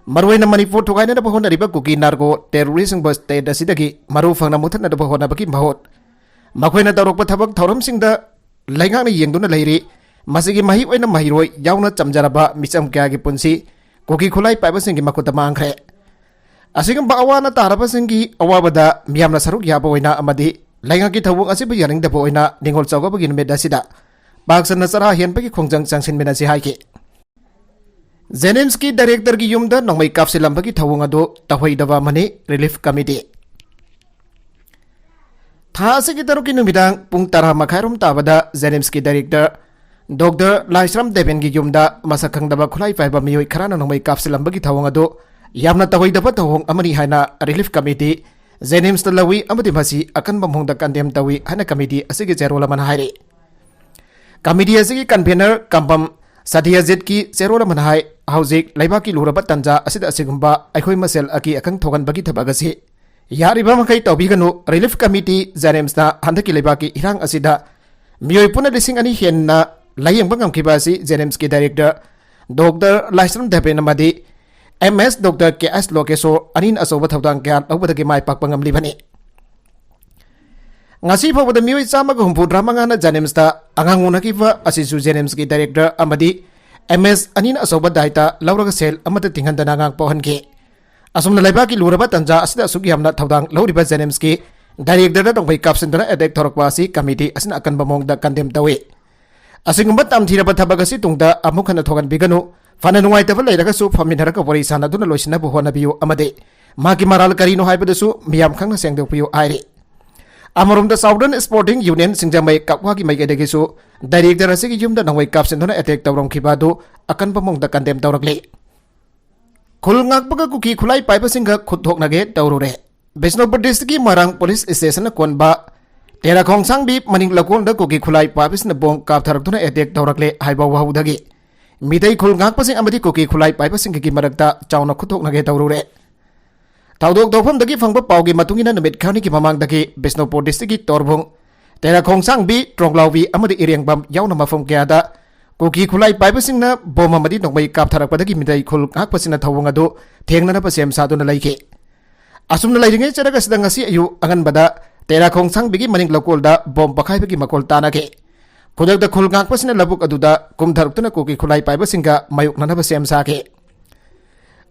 ꯃꯔꯨꯑꯣꯏꯅ ꯃꯅꯤꯄꯨꯔ ꯊꯨꯒꯥꯏꯅꯅꯕ ꯍꯣꯠꯅꯔꯤꯕ ꯀꯨꯀꯤ narco terroristꯁꯤꯡꯕꯨ state ꯑꯁꯤꯗꯒꯤ ꯃꯔꯨ ꯐꯪꯅ ꯃꯨꯊꯠꯅꯅꯕ ꯍꯣꯠꯅꯕꯒꯤ ꯃꯍꯨꯠ ꯃꯈꯣꯏꯅ ꯇꯧꯔꯛꯄ ꯊꯕꯛ ꯊꯧꯔꯝꯁꯤꯡꯗ ꯂꯩꯉꯥꯛꯅ ꯌꯦꯡꯗꯨꯅ ꯂꯩꯔꯤ꯫ ꯃꯁꯤꯒꯤ ꯃꯍꯩ ꯑꯣꯏꯅ ꯃꯍꯩꯔꯣꯏ ꯌꯥꯎꯅ ꯆꯝꯖꯔꯕ ꯃꯤꯆꯝ ꯀꯌꯥꯒꯤ ꯄꯨꯟꯁꯤ ꯀꯨꯀꯤ ꯈꯨꯠꯂꯥꯏ ꯄꯥꯏꯕꯁꯤꯡꯒꯤ ꯃꯈꯨꯠꯇ ꯃꯥꯡꯈ꯭ꯔꯦ꯫ ꯑꯁꯤꯒꯨꯝꯕ ꯑꯋꯥ ꯑꯅꯥ ꯇꯥꯔꯕꯁꯤꯡꯒꯤ ꯑꯋꯥꯕꯗ ꯃꯤꯌꯥꯝꯅ ꯁꯔꯨꯛ ꯌꯥꯕ ꯑꯣꯏꯅ ꯑꯃꯗꯤ ꯂꯩꯉꯥꯛꯀꯤ ꯊꯧꯑꯣꯡ ꯑꯁꯤꯕꯨ ꯌꯥꯅꯤꯡꯗꯕ ꯑꯣꯏꯅ ꯅꯤꯉꯣꯜ ꯆꯥꯛꯀꯧꯕꯒꯤ ꯅꯨꯃꯤꯠ ꯑꯁꯤꯗ ꯄꯥꯛ ꯁꯟꯅ ꯆꯔꯥ ꯍꯦꯟꯕꯒꯤ ꯈꯣꯡꯖꯪ ꯆꯪꯁꯤꯟꯃꯤꯟꯅꯁꯤ ꯍꯥꯏꯈꯤ꯫ JNIMSꯀꯤ directorꯒꯤ ꯌꯨꯝꯗ ꯅꯣꯡꯃꯩ ꯀꯥꯞꯁꯤꯜꯂꯝꯕꯒꯤ ꯊꯧꯑꯣꯡ ꯑꯗꯨ ꯇꯧꯍꯩꯗꯕ ꯑꯃꯅꯤ, Relief Committee꯫ ꯊꯥ ꯑꯁꯤꯒꯤ ꯇꯔꯨꯛꯀꯤ ꯅꯨꯃꯤꯗꯥꯡ ꯄꯨꯡ ꯇꯔꯥ ꯃꯈꯥꯏꯔꯣꯝ ꯇꯥꯕꯗ JNIMSꯀꯤ director Doctor ꯂꯥꯏꯁ꯭ꯔꯝ ꯗꯦꯕꯦꯟꯒꯤ ꯌꯨꯝꯗ ꯃꯁꯛ ꯈꯪꯗꯕ ꯈꯨꯠꯂꯥꯏ ꯄꯥꯏꯕ ꯃꯤꯑꯣꯏ ꯈꯔꯅ ꯅꯣꯡꯃꯩ ꯀꯥꯞꯁꯤꯜꯂꯝꯕꯒꯤ ꯊꯧꯑꯣꯡ ꯑꯗꯨ ꯌꯥꯝꯅ ꯇꯧꯍꯩꯗꯕ ꯊꯧꯑꯣꯡ ꯑꯃꯅꯤ ꯍꯥꯏꯅ Relief Committee JNIMSꯇ ꯂꯧꯏ ꯑꯃꯗꯤ ꯃꯁꯤ ꯑꯀꯟꯕ ꯃꯑꯣꯡꯗ condemn ꯇꯧꯏ ꯍꯥꯏꯅ committee ꯑꯁꯤꯒꯤ ꯆꯦꯔꯣꯜ ꯑꯃꯅ ꯍꯥꯏꯔꯤ꯫ Committee ꯑꯁꯤꯒꯤ convener ꯀꯝꯕꯝ ꯁꯇꯤꯌꯥꯖꯤꯠꯀꯤ ꯆꯦꯔꯣꯜ ꯑꯃꯅ ꯍꯥꯏ, ꯍꯧꯖꯤꯛ ꯂꯩꯕꯥꯛꯀꯤ ꯂꯨꯔꯕ ꯇꯥꯟꯖꯥ ꯑꯁꯤꯗ ꯑꯁꯤꯒꯨꯝꯕ ꯑꯩꯈꯣꯏ ꯃꯁꯦꯜ ꯑꯀꯤ ꯑꯈꯪ ꯊꯣꯛꯍꯟꯕꯒꯤ ꯊꯕꯛ ꯑꯁꯤ ꯌꯥꯔꯤꯕ ꯃꯈꯩ ꯇꯧꯕꯤꯒꯅꯨ꯫ Relief Committee JNIMSꯅ ꯍꯟꯗꯛꯀꯤ ꯂꯩꯕꯥꯛꯀꯤ ꯏꯔꯥꯡ ꯑꯁꯤꯗ ꯃꯤꯑꯣꯏ ꯄꯨꯟꯅ ꯂꯤꯁꯤꯡ ꯑꯅꯤ ꯍꯦꯟꯅ ꯂꯥꯌꯦꯡꯕ ꯉꯝꯈꯤꯕ ꯑꯁꯤ JNIMSꯀꯤ director Doctor ꯂꯥꯏꯁ꯭ꯔꯝ ꯗꯦꯕꯦꯟ ꯑꯃꯗꯤ MS Doctor ꯀꯦ ꯑꯦꯁ ꯂꯣꯀꯦꯁꯣꯔ ꯑꯅꯤꯅ ꯑꯆꯧꯕ ꯊꯧꯗꯥꯡ ꯀꯌꯥ ꯂꯧꯕꯗꯒꯤ ꯃꯥꯏ ꯄꯥꯛꯄ ꯉꯝꯂꯤꯕꯅꯤ꯫ ꯉꯁꯤ ꯐꯥꯎꯕꯗ ꯃꯤꯑꯣꯏ ꯆꯥꯝꯃꯒ ꯍꯨꯝꯐꯨꯇꯔꯥ ꯃꯉꯥꯅ JNIMSꯇ ꯑꯉꯥꯡ ꯎꯅꯈꯤꯕ ꯑꯁꯤꯁꯨ JNIMSꯀꯤ director ꯑꯃꯗꯤ MS ꯑꯅꯤꯅ ꯑꯆꯧꯕ ꯗꯥꯏꯇ ꯂꯧꯔꯒ ꯁꯦꯜ ꯑꯃꯠꯇ ꯇꯤꯡꯍꯟꯗꯅ ꯑꯉꯥꯡ ꯄꯣꯛꯍꯟꯈꯤ꯫ ꯑꯁꯨꯝꯅ ꯂꯩꯕꯥꯛꯀꯤ ꯂꯨꯔꯕ ꯇꯥꯟꯖꯥ ꯑꯁꯤꯗ ꯑꯁꯨꯛ ꯌꯥꯝꯅ ꯊꯧꯗꯥꯡ ꯂꯧꯔꯤꯕ JNIMSꯀꯤ directorꯗ ꯅꯣꯡꯃꯩ ꯀꯥꯞꯁꯤꯟꯗꯨꯅ attack ꯇꯧꯔꯛꯄ ꯑꯁꯤ committee ꯑꯁꯤꯅ ꯑꯀꯟꯕ ꯃꯑꯣꯡꯗ condemn ꯇꯧꯏ꯫ ꯑꯁꯤꯒꯨꯝꯕ ꯇꯝꯊꯤꯔꯕ ꯊꯕꯛ ꯑꯁꯤ ꯇꯨꯡꯗ ꯑꯃꯨꯛ ꯍꯟꯅ ꯊꯣꯛꯍꯟꯕꯤꯒꯅꯨ꯫ ꯐꯅ ꯅꯨꯡꯉꯥꯏꯇꯕ ꯂꯩꯔꯒꯁꯨ ꯐꯝꯃꯤꯟꯅꯔꯒ ꯋꯥꯔꯤ ꯁꯥꯟꯅꯗꯨꯅ ꯂꯣꯏꯁꯤꯟꯅꯕ ꯍꯣꯠꯅꯕꯤꯌꯨ ꯑꯃꯗꯤ ꯃꯥꯒꯤ ꯃꯔꯥꯜ ꯀꯔꯤꯅꯣ ꯍꯥꯏꯕꯗꯨꯁꯨ ꯃꯤꯌꯥꯝ ꯈꯪꯅ ꯁꯦꯡꯗꯣꯛꯄꯤꯌꯨ ꯍꯥꯏꯔꯤ꯫ ꯑꯃꯔꯣꯝꯗ Southern Sporting Union ꯁꯤꯡꯖꯃꯩ ꯀꯛꯋꯥꯒꯤ ꯃꯥꯏꯀꯩꯗꯒꯤꯁꯨ director ꯑꯁꯤꯒꯤ ꯌꯨꯝꯗ ꯅꯣꯡꯃꯩ ꯀꯥꯞꯁꯤꯟꯗꯨꯅ attack ꯇꯧꯔꯝꯈꯤꯕ ꯑꯗꯨ ꯑꯀꯟꯕ ꯃꯑꯣꯡꯗ condemn ꯇꯧꯔꯛꯂꯤ꯫ ꯈꯨꯜ ꯉꯥꯛꯄꯒ ꯀꯨꯀꯤ ꯈꯨꯠꯂꯥꯏ ꯄꯥꯏꯕꯁꯤꯡꯒ ꯈꯨꯠ ꯊꯣꯛꯅꯒꯦ ꯇꯧꯔꯨꯔꯦ꯫ ꯕꯤꯁꯅꯨꯄꯨꯔ districtꯀꯤ ꯃꯣꯏꯔꯥꯡ police stationꯅ ꯀꯣꯟꯕ ꯇꯦꯔꯥꯈꯣꯡꯁꯥꯡꯕꯤ ꯃꯅꯤꯡ ꯂꯧꯀꯣꯜꯗ ꯀꯨꯀꯤ ꯈꯨꯠꯂꯥꯏ ꯄꯥꯏꯕꯁꯤꯡꯅ bomb ꯀꯥꯞꯊꯔꯛꯇꯨꯅ attack ꯇꯧꯔꯛꯂꯦ ꯍꯥꯏꯕ ꯋꯥꯍꯧꯗꯒꯤ ꯃꯤꯇꯩ ꯈꯨꯜ ꯉꯥꯛꯄꯁꯤꯡ ꯑꯃꯗꯤ ꯀꯨꯀꯤ ꯈꯨꯠꯂꯥꯏ ꯄꯥꯏꯕꯁꯤꯡꯒꯤ ꯃꯔꯛꯇ ꯆꯥꯎꯅ ꯈꯨꯠ ꯊꯣꯛꯅꯒꯦ ꯇꯧꯔꯨꯔꯦ꯫ ꯊꯧꯗꯣꯛ ꯊꯣꯛꯐꯝꯗꯒꯤ ꯐꯪꯕ ꯄꯥꯎꯒꯤ ꯃꯇꯨꯡ ꯏꯟꯅ ꯅꯨꯃꯤꯠ ꯈꯔꯅꯤꯒꯤ ꯃꯃꯥꯡꯗꯒꯤ ꯕꯤꯁꯅꯨꯄꯨꯔ districtꯀꯤ ꯇꯣꯔꯕꯨꯡ, ꯇꯦꯔꯥꯈꯣꯡꯁꯥꯡꯕꯤ, ꯇ꯭ꯔꯣꯡꯂꯥꯎꯕꯤ ꯑꯃꯗꯤ ꯏꯔꯦꯡꯕꯝ ꯌꯥꯎꯅ ꯃꯐꯝ ꯀꯌꯥꯗ ꯀꯨꯀꯤ ꯈꯨꯠꯂꯥꯏ ꯄꯥꯏꯕꯁꯤꯡꯅ bomb ꯑꯃꯗꯤ ꯅꯣꯡꯃꯩ ꯀꯥꯞꯊꯔꯛꯄꯗꯒꯤ ꯃꯤꯇꯩ ꯈꯨꯜ ꯉꯥꯛꯄꯁꯤꯡꯅ ꯊꯧꯑꯣꯡ ꯑꯗꯨ ꯊꯦꯡꯅꯅꯕ ꯁꯦꯝ ꯁꯥꯗꯨꯅ ꯂꯩꯈꯤ꯫ ꯑꯁꯨꯝꯅ ꯂꯩꯔꯤꯉꯩ ꯆꯔꯛ ꯑꯁꯤꯗ ꯉꯁꯤ ꯑꯌꯨꯛ ꯑꯉꯟꯕꯗ ꯇꯦꯔꯥꯈꯣꯡꯁꯥꯡꯕꯤꯒꯤ ꯃꯅꯤꯡ ꯂꯧꯀꯣꯜꯗ bomb ꯄꯣꯈꯥꯏꯕꯒꯤ ꯃꯈꯣꯜ ꯇꯥꯅꯈꯤ꯫ ꯈꯨꯗꯛꯇ ꯈꯨꯜ ꯉꯥꯛꯄꯁꯤꯅ ꯂꯧꯕꯨꯛ ꯑꯗꯨꯗ ꯀꯨꯝꯊꯔꯛꯇꯨꯅ ꯀꯨꯀꯤ ꯈꯨꯠꯂꯥꯏ ꯄꯥꯏꯕꯁꯤꯡꯒ ꯃꯥꯌꯣꯛꯅꯅꯕ ꯁꯦꯝ ꯁꯥꯈꯤ꯫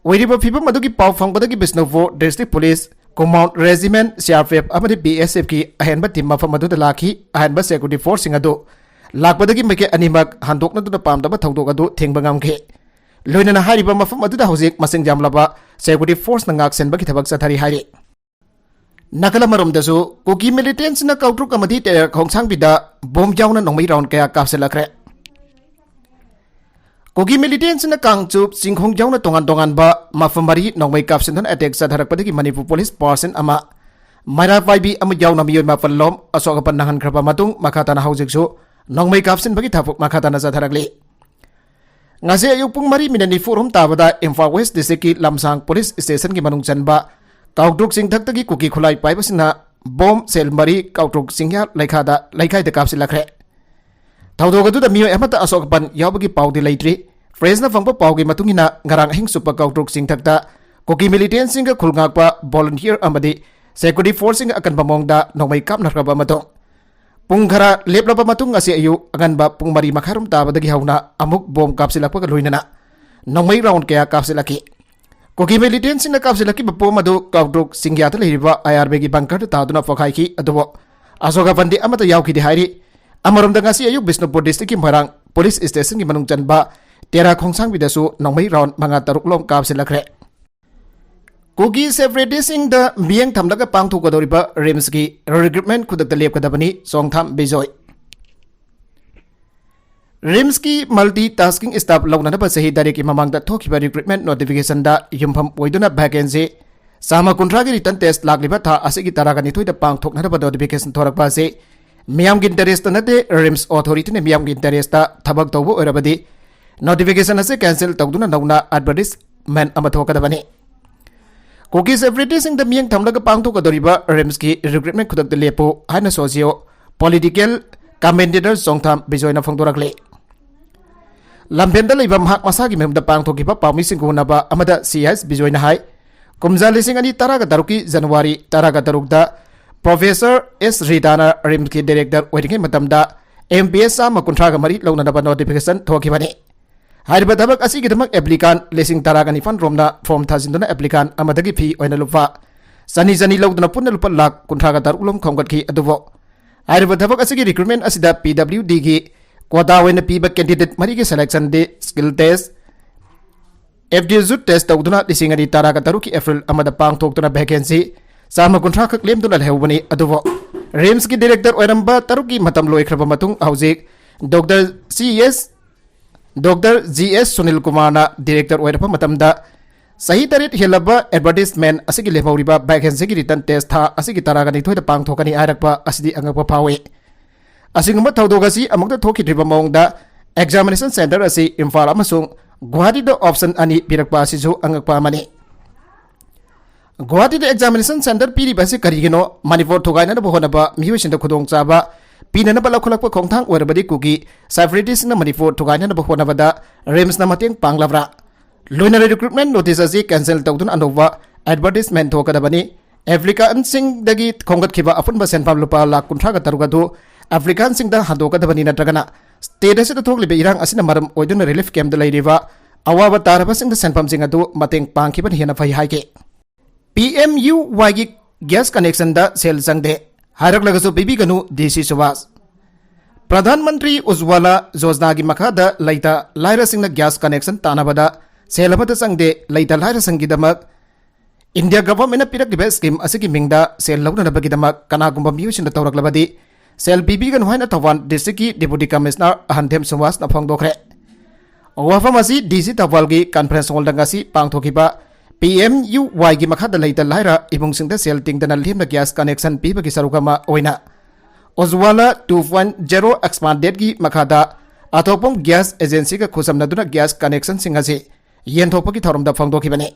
ꯑꯣꯏꯔꯤꯕ ꯐꯤꯕꯝ ꯑꯗꯨꯒꯤ ꯄꯥꯎ ꯐꯪꯕꯗꯒꯤ Bishnupur district police, command regiment, CRPF ꯑꯃꯗꯤ BSFꯀꯤ ꯑꯍꯦꯟꯕ team ꯃꯐꯝ ꯑꯗꯨꯗ ꯂꯥꯛꯈꯤ꯫ ꯑꯍꯦꯟꯕ security forceꯁꯤꯡ ꯑꯗꯨ ꯂꯥꯛꯄꯗꯒꯤ ꯃꯥꯏꯀꯩ ꯑꯅꯤꯃꯛ ꯍꯟꯗꯣꯛꯅꯗꯨꯅ ꯄꯥꯝꯗꯕ ꯊꯧꯗꯣꯛ ꯑꯗꯨ ꯊꯤꯡꯕ ꯉꯝꯈꯤ꯫ ꯂꯣꯏꯅꯅ ꯍꯥꯏꯔꯤꯕ ꯃꯐꯝ ꯑꯗꯨꯗ ꯍꯧꯖꯤꯛ ꯃꯁꯤꯡ ꯌꯥꯝꯂꯕ security forceꯅ ꯉꯥꯛ ꯁꯦꯟꯕꯒꯤ ꯊꯕꯛ ꯆꯠꯊꯔꯤ ꯍꯥꯏꯔꯤ꯫ ꯅꯥꯀꯜ ꯑꯃꯔꯣꯝꯗꯁꯨ ꯀꯨꯀꯤ militantꯁꯤꯡꯅ ꯀꯥꯎꯇ꯭ꯔꯨꯛ ꯑꯃꯗꯤ ꯇꯦꯔꯥꯈꯣꯡꯁꯥꯡꯕꯤꯗ bomb ꯌꯥꯎꯅ ꯅꯣꯡꯃꯩ round ꯀꯌꯥ ꯀꯥꯞꯁꯤꯜꯂꯛꯈ꯭ꯔꯦ꯫ ꯀꯨꯀꯤ militantꯁꯤꯡꯅ ꯀꯥꯡꯆꯨꯞ, ꯆꯤꯡꯈꯣꯡ ꯌꯥꯎꯅ ꯇꯣꯉꯥꯟ ꯇꯣꯉꯥꯟꯕ ꯃꯐꯝ ꯃꯔꯤ ꯅꯣꯡꯃꯩ ꯀꯥꯞꯁꯤꯟꯗꯨꯅ attack ꯆꯠꯊꯔꯛꯄꯗꯒꯤ ꯃꯅꯤꯄꯨꯔ police person ꯑꯃ, ꯃꯩꯔꯥ ꯄꯥꯏꯕꯤ ꯑꯃ ꯌꯥꯎꯅ ꯃꯤꯑꯣꯏ ꯃꯥꯄꯟ ꯂꯣꯝ ꯑꯁꯣꯛ ꯑꯄꯟ ꯅꯪꯍꯟꯈ꯭ꯔꯕ ꯃꯇꯨꯡ ꯃꯈꯥ ꯇꯥꯅ ꯍꯧꯖꯤꯛꯁꯨ ꯅꯣꯡꯃꯩ ꯀꯥꯞꯁꯤꯟꯕꯒꯤ ꯊꯕꯛ ꯃꯈꯥ ꯇꯥꯅ ꯆꯠꯊꯔꯛꯂꯤ꯫ ꯉꯁꯤ ꯑꯌꯨꯛ ꯄꯨꯡ ꯃꯔꯤ minute ꯅꯤꯐꯨ ꯑꯍꯨꯝ ꯇꯥꯕꯗ ꯏꯝꯐꯥꯜ West districtꯀꯤ ꯂꯝꯁꯥꯡ police stationꯒꯤ ꯃꯅꯨꯡ ꯆꯟꯕ ꯀꯥꯎꯇ꯭ꯔꯨꯛ ꯆꯤꯡꯊꯛꯇꯒꯤ ꯀꯨꯀꯤ ꯈꯨꯠꯂꯥꯏ ꯄꯥꯏꯕꯁꯤꯡꯅ bomb shell ꯃꯔꯤ ꯀꯥꯎꯇ꯭ꯔꯨꯛ ꯆꯤꯡꯌꯥ ꯂꯩꯈꯥꯗ, ꯂꯩꯀꯥꯏꯗ ꯀꯥꯞꯁꯤꯜꯂꯛꯈ꯭ꯔꯦ꯫ ꯊꯧꯗꯣꯛ ꯑꯗꯨꯗ ꯃꯤꯑꯣꯏ ꯑꯃꯠꯇ ꯑꯁꯣꯛ ꯑꯄꯟ ꯌꯥꯎꯕꯒꯤ ꯄꯥꯎꯗꯤ ꯂꯩꯇ꯭ꯔꯤ꯫ Pressꯅ ꯐꯪꯕ ꯄꯥꯎꯒꯤ ꯃꯇꯨꯡ ꯏꯟꯅ, ꯉꯔꯥꯡ ꯑꯍꯤꯡ ꯆꯨꯞꯄ ꯀꯥꯎꯇ꯭ꯔꯨꯛ ꯆꯤꯡꯊꯛꯇ ꯀꯨꯀꯤ militantꯁꯤꯡꯒ ꯈꯨꯜ ꯉꯥꯛꯄ volunteer ꯑꯃꯗꯤ security forceꯁꯤꯡꯒ ꯑꯀꯟꯕ ꯃꯑꯣꯡꯗ ꯅꯣꯡꯃꯩ ꯀꯥꯞꯅꯈ꯭ꯔꯕ ꯃꯇꯨꯡ, ꯄꯨꯡ ꯈꯔ ꯂꯦꯞꯂꯕ ꯃꯇꯨꯡ, ꯉꯁꯤ ꯑꯌꯨꯛ ꯑꯉꯟꯕ ꯄꯨꯡ ꯃꯔꯤ ꯃꯈꯥꯏꯔꯣꯝ ꯇꯥꯕꯗꯒꯤ ꯍꯧꯅ ꯑꯃꯨꯛ bomb ꯀꯥꯞꯁꯤꯜꯂꯛꯄꯒ ꯂꯣꯏꯅꯅ ꯅꯣꯡꯃꯩ round ꯀꯌꯥ ꯀꯥꯞꯁꯤꯜꯂꯛꯈꯤ꯫ ꯀꯨꯀꯤ militantꯁꯤꯡꯅ ꯀꯥꯞꯁꯤꯜꯂꯛꯈꯤꯕ bomb ꯑꯗꯨ ꯀꯥꯎꯇ꯭ꯔꯨꯛ ꯆꯤꯡꯌꯥꯗ ꯂꯩꯔꯤꯕ IRBꯒꯤ bunkerꯗ ꯇꯥꯗꯨꯅ ꯄꯣꯈꯥꯏꯈꯤ꯫ ꯑꯗꯨꯕꯨ ꯑꯁꯣꯛ ꯑꯄꯟꯗꯤ ꯑꯃꯠꯇ ꯌꯥꯎꯈꯤꯗꯦ ꯍꯥꯏꯔꯤ꯫ ꯑꯃꯔꯣꯝꯗ, ꯉꯁꯤ ꯑꯌꯨꯛ ꯕꯤꯁꯅꯨꯄꯨꯔ districtꯀꯤ ꯃꯣꯏꯔꯥꯡ police stationꯒꯤ ꯃꯅꯨꯡ ꯆꯟꯕ ꯇꯦꯔꯥ ꯈꯣꯡꯁꯥꯡꯕꯤꯗꯁꯨ ꯅꯣꯡꯃꯩ round ꯃꯉꯥ ꯇꯔꯨꯛ ꯂꯣꯝ ꯀꯥꯞꯁꯤꯜꯂꯛꯈ꯭ꯔꯦ꯫ ꯀꯨꯀꯤ separatistꯁꯤꯡꯗ ꯃꯤꯠꯌꯦꯡ ꯊꯝꯂꯒ ꯄꯥꯡꯊꯣꯛꯀꯗꯧꯔꯤꯕ RIMSꯀꯤ recruitment ꯈꯨꯗꯛꯇ ꯂꯦꯞꯀꯗꯕꯅꯤ, ꯆꯣꯡꯊꯥꯝ ꯕꯤꯖꯣꯏ꯫ RIMSꯀꯤ multi tasking staff ꯂꯧꯅꯅꯕ ꯆꯍꯤ ꯇꯔꯦꯠꯀꯤ ꯃꯃꯥꯡꯗ ꯊꯣꯛꯈꯤꯕ recruitment notificationꯗ ꯌꯨꯝꯐꯝ ꯑꯣꯏꯗꯨꯅ vacancy ꯆꯥꯝꯃ ꯀꯨꯟꯊ꯭ꯔꯥꯒꯤ written test ꯂꯥꯛꯂꯤꯕ ꯊꯥ ꯑꯁꯤꯒꯤ ꯇꯔꯥꯒ ꯅꯤꯊꯣꯏꯗ ꯄꯥꯡꯊꯣꯛꯅꯅꯕ notification ꯊꯣꯔꯛꯄ ꯑꯁꯤ ꯃꯤꯌꯥꯝꯒꯤ interestꯇ ꯅꯠꯇꯦ꯫ RIMS authorityꯅ ꯃꯤꯌꯥꯝꯒꯤ interestꯇ ꯊꯕꯛ ꯇꯧꯕ ꯑꯣꯏꯔꯕꯗꯤ notification ꯑꯁꯤ cancel ꯇꯧꯗꯨꯅ ꯅꯧꯅ advertisement ꯑꯃ ꯊꯣꯛꯀꯗꯕꯅꯤ꯫ ꯀꯨꯀꯤ separatistꯁꯤꯡꯗ ꯃꯤꯠꯌꯦꯡ ꯊꯝꯂꯒ ꯄꯥꯡꯊꯣꯛꯀꯗꯧꯔꯤꯕ RIMSꯀꯤ recruitment ꯈꯨꯗꯛꯇ ꯂꯦꯞꯄꯨ ꯍꯥꯏꯅ socio political commentator ꯆꯣꯡꯊꯥꯝ ꯕꯤꯖꯣꯏꯅ ꯐꯣꯡꯗꯣꯔꯛꯂꯤ꯫ ꯂꯝꯐꯦꯜꯗ ꯂꯩꯕ ꯃꯍꯥꯛ ꯃꯁꯥꯒꯤ ꯃꯌꯨꯝꯗ ꯄꯥꯡꯊꯣꯛꯈꯤꯕ ꯄꯥꯎꯃꯤꯁꯤꯡꯒ ꯎꯅꯕ ꯑꯃꯗ ꯁꯤ ꯑꯦꯁ ꯕꯤꯖꯣꯏꯅ ꯍꯥꯏ, ꯀꯨꯝꯖꯥ ꯂꯤꯁꯤꯡ ꯑꯅꯤ ꯇꯔꯥꯒ ꯇꯔꯨꯛꯀꯤ ꯖꯅꯋꯥꯔꯤ ꯇꯔꯥꯒ ꯇꯔꯨꯛꯇ Professor ꯑꯦꯁ ꯔꯤꯇꯥꯅ RIMSꯀꯤ director ꯑꯣꯏꯔꯤꯉꯩ ꯃꯇꯝꯗ MPS ꯆꯥꯝꯃ ꯀꯨꯟꯊ꯭ꯔꯥꯒ ꯃꯔꯤ ꯂꯧꯅꯅꯕ notification ꯊꯣꯛꯈꯤꯕꯅꯤ꯫ ꯍꯥꯏꯔꯤꯕ ꯊꯕꯛ ꯑꯁꯤꯒꯤꯗꯃꯛ applicant ꯂꯤꯁꯤꯡ ꯇꯔꯥꯒ ꯅꯤꯄꯥꯟ ꯔꯣꯝꯅ form ꯊꯥꯖꯤꯟꯗꯨꯅ applicant ꯑꯃꯗꯒꯤ fee ꯑꯣꯏꯅ ꯂꯨꯄꯥ ꯆꯅꯤ ꯆꯅꯤ ꯂꯧꯗꯨꯅ ꯄꯨꯟꯅ ꯂꯨꯄꯥ ꯂꯥꯈ ꯀꯨꯟꯊ꯭ꯔꯥꯒ ꯇꯔꯨꯛ ꯂꯣꯝ ꯈꯣꯝꯒꯠꯈꯤ꯫ ꯑꯗꯨꯕꯨ ꯍꯥꯏꯔꯤꯕ ꯊꯕꯛ ꯑꯁꯤꯒꯤ recruitment ꯑꯁꯤꯗ PWDꯒꯤ quota ꯑꯣꯏꯅ ꯄꯤꯕ candidate ꯃꯔꯤꯒꯤ selectionꯗꯤ skill test, aptitude test ꯇꯧꯗꯨꯅ ꯂꯤꯁꯤꯡ ꯑꯅꯤ ꯇꯔꯥꯒ ꯇꯔꯨꯛꯀꯤ April ꯑꯃꯗ ꯄꯥꯡꯊꯣꯛꯇꯨꯅ vacancy ꯆꯥꯝꯃ ꯀꯨꯟꯊ꯭ꯔꯥ ꯈꯛ ꯂꯦꯝꯗꯨꯅ ꯂꯩꯍꯧꯕꯅꯤ꯫ ꯑꯗꯨꯕꯨ RIMSꯀꯤ director ꯑꯣꯏꯔꯝꯕ ꯇꯔꯨꯛꯀꯤ ꯃꯇꯝ ꯂꯣꯏꯈ꯭ꯔꯕ ꯃꯇꯨꯡ ꯍꯧꯖꯤꯛ Doctor C S, Doctor G S Sunil ꯀꯨꯃꯥꯔꯅ director ꯑꯣꯏꯔꯛꯄ ꯃꯇꯝꯗ ꯆꯍꯤ ꯇꯔꯦꯠ ꯍꯦꯜꯂꯕ advertisement ꯑꯁꯤꯒꯤ ꯂꯦꯝꯍꯧꯔꯤꯕ vacancyꯒꯤ written test ꯊꯥ ꯑꯁꯤꯒꯤ ꯇꯔꯥꯒ ꯅꯤꯊꯣꯏꯗ ꯄꯥꯡꯊꯣꯛꯀꯅꯤ ꯍꯥꯏꯔꯛꯄ ꯑꯁꯤꯗꯤ ꯑꯉꯛꯄ ꯐꯥꯎꯏ꯫ ꯑꯁꯤꯒꯨꯝꯕ ꯊꯧꯗꯣꯛ ꯑꯁꯤ ꯑꯃꯨꯛꯇ ꯊꯣꯛꯈꯤꯗ꯭ꯔꯤꯕ ꯃꯑꯣꯡꯗ examination centre ꯑꯁꯤ ꯏꯝꯐꯥꯜ ꯑꯃꯁꯨꯡ ꯒꯨꯋꯥꯍꯥꯇꯤꯗ option ꯑꯅꯤ ꯄꯤꯔꯛꯄ ꯑꯁꯤꯁꯨ ꯑꯉꯛꯄ ꯑꯃꯅꯤ꯫ ꯒꯨꯋꯥꯍꯥꯇꯤꯗ examination centre ꯄꯤꯔꯤꯕ ꯑꯁꯤ ꯀꯔꯤꯒꯤꯅꯣ? ꯃꯅꯤꯄꯨꯔ ꯊꯨꯒꯥꯏꯅꯅꯕ ꯍꯣꯠꯅꯕ ꯃꯤꯑꯣꯏꯁꯤꯡꯗ ꯈꯨꯗꯣꯡꯆꯥꯕ ꯄꯤꯅꯅꯕ ꯂꯧꯈꯠꯂꯛꯄ ꯈꯣꯡꯊꯥꯡ ꯑꯣꯏꯔꯕꯗꯤ ꯀꯨꯀꯤ separatistꯅ ꯃꯅꯤꯄꯨꯔ ꯊꯨꯒꯥꯏꯅꯅꯕ ꯍꯣꯠꯅꯕꯗ RIMSꯅ ꯃꯇꯦꯡ ꯄꯥꯡꯂꯕ꯭ꯔꯥ? ꯂꯣꯏꯅꯅ recruitment notice ꯑꯁꯤ cancel ꯇꯧꯗꯨꯅ ꯑꯅꯧꯕ advertisement ꯊꯣꯛꯀꯗꯕꯅꯤ꯫ Applicantꯁꯤꯡꯗꯒꯤ ꯈꯣꯝꯒꯠꯈꯤꯕ ꯑꯄꯨꯟꯕ ꯁꯦꯟꯐꯝ ꯂꯨꯄꯥ ꯂꯥꯈ ꯀꯨꯟꯊ꯭ꯔꯥꯒ ꯇꯔꯨꯛ ꯑꯗꯨ applicantꯁꯤꯡꯗ ꯍꯟꯗꯣꯛꯀꯗꯕꯅꯤ, ꯅꯠꯇ꯭ꯔꯒꯅ state ꯑꯁꯤꯗ ꯊꯣꯛꯂꯤꯕ ꯏꯔꯥꯡ ꯑꯁꯤꯅ ꯃꯔꯝ ꯑꯣꯏꯗꯨꯅ relief campꯇ ꯂꯩꯔꯤꯕ ꯑꯋꯥꯕ ꯇꯥꯔꯕꯁꯤꯡꯗ ꯁꯦꯟꯐꯝꯁꯤꯡ ꯑꯗꯨ ꯃꯇꯦꯡ ꯄꯥꯡꯈꯤꯕꯅ ꯍꯦꯟꯅ ꯐꯩ ꯍꯥꯏꯈꯤ꯫ PMUYꯒꯤ gas connectionꯗ ꯁꯦꯜ ꯆꯪꯗꯦ ꯍꯥꯏꯔꯛꯂꯒꯁꯨ ꯄꯤꯕꯤꯒꯅꯨ, DC ꯁꯨꯕꯥꯁ꯫ ꯄ꯭ꯔꯙꯥꯟ ꯃꯟꯇ꯭ꯔꯤ ꯎꯖ꯭ꯋꯥꯂꯥ ꯌꯣꯖꯅꯥꯒꯤ ꯃꯈꯥꯗ ꯂꯩꯇ ꯂꯥꯏꯔꯁꯤꯡꯅ ꯒ꯭ꯌꯥꯁ ꯀꯅꯦꯛꯁꯟ ꯇꯥꯟꯅꯕꯗ ꯁꯦꯜ ꯑꯃꯠꯇ ꯆꯪꯗꯦ꯫ ꯂꯩꯇ ꯂꯥꯏꯔꯁꯤꯡꯒꯤꯗꯃꯛ ꯏꯟꯗꯤꯌꯥ ꯒꯚꯔꯟꯃꯦꯟꯠꯅ ꯄꯤꯔꯛꯂꯤꯕ ꯁ꯭ꯀꯤꯝ ꯑꯁꯤꯒꯤ ꯃꯤꯡꯗ ꯁꯦꯜ ꯂꯧꯅꯅꯕꯒꯤꯗꯃꯛ ꯀꯅꯥꯒꯨꯝꯕ ꯃꯤꯑꯣꯏꯁꯤꯡꯅ ꯇꯧꯔꯛꯂꯕꯗꯤ ꯁꯦꯜ ꯄꯤꯕꯤꯒꯅꯨ ꯍꯥꯏꯅ ꯊꯧꯕꯥꯜ ꯗꯤꯁꯇ꯭ꯔꯤꯛꯀꯤ ꯗꯤꯄꯨꯇꯤ ꯀꯃꯤꯁꯅꯔ ꯑꯍꯟꯊꯦꯝ ꯁꯨꯕꯥꯁꯅ ꯐꯣꯡꯗꯣꯛꯈ꯭ꯔꯦ꯫ ꯋꯥꯐꯝ ꯑꯁꯤ ꯗꯤ ꯁꯤ ꯊꯧꯕꯥꯜꯒꯤ ꯀꯟꯐꯔꯦꯟꯁ ꯍꯣꯜꯗ ꯉꯁꯤ ꯄꯥꯡꯊꯣꯛꯈꯤꯕ ꯄꯤ ꯑꯦꯝ ꯌꯨ ꯋꯥꯏꯒꯤ ꯃꯈꯥꯗ ꯂꯩꯇ ꯂꯥꯏꯔ ꯏꯃꯨꯡꯁꯤꯡꯗ ꯁꯦꯜ ꯇꯤꯡꯗꯅ ꯂꯦꯝꯅ ꯒ꯭ꯌꯥꯁ ꯀꯅꯦꯛꯁꯟ ꯄꯤꯕꯒꯤ ꯁꯔꯨꯛ ꯑꯃ ꯑꯣꯏꯅ ꯎꯖ꯭ꯋꯥꯂꯥ ꯇꯨ ꯄꯣꯏꯟꯠ ꯖꯦꯔꯣ ꯑꯦꯛꯁꯄꯥꯟꯗꯦꯗꯀꯤ ꯃꯈꯥꯗ ꯑꯊꯣꯛꯄꯝ ꯒ꯭ꯌꯥꯁ ꯑꯦꯖꯦꯟꯁꯤꯒ ꯈꯨꯠꯁꯝꯅꯗꯨꯅ ꯒ꯭ꯌꯥꯁ ꯀꯅꯦꯛꯁꯟꯁꯤꯡ ꯑꯁꯤ ꯌꯦꯟꯊꯣꯛꯄꯒꯤ ꯊꯧꯔꯝꯗ ꯐꯣꯡꯗꯣꯛꯈꯤꯕꯅꯤ꯫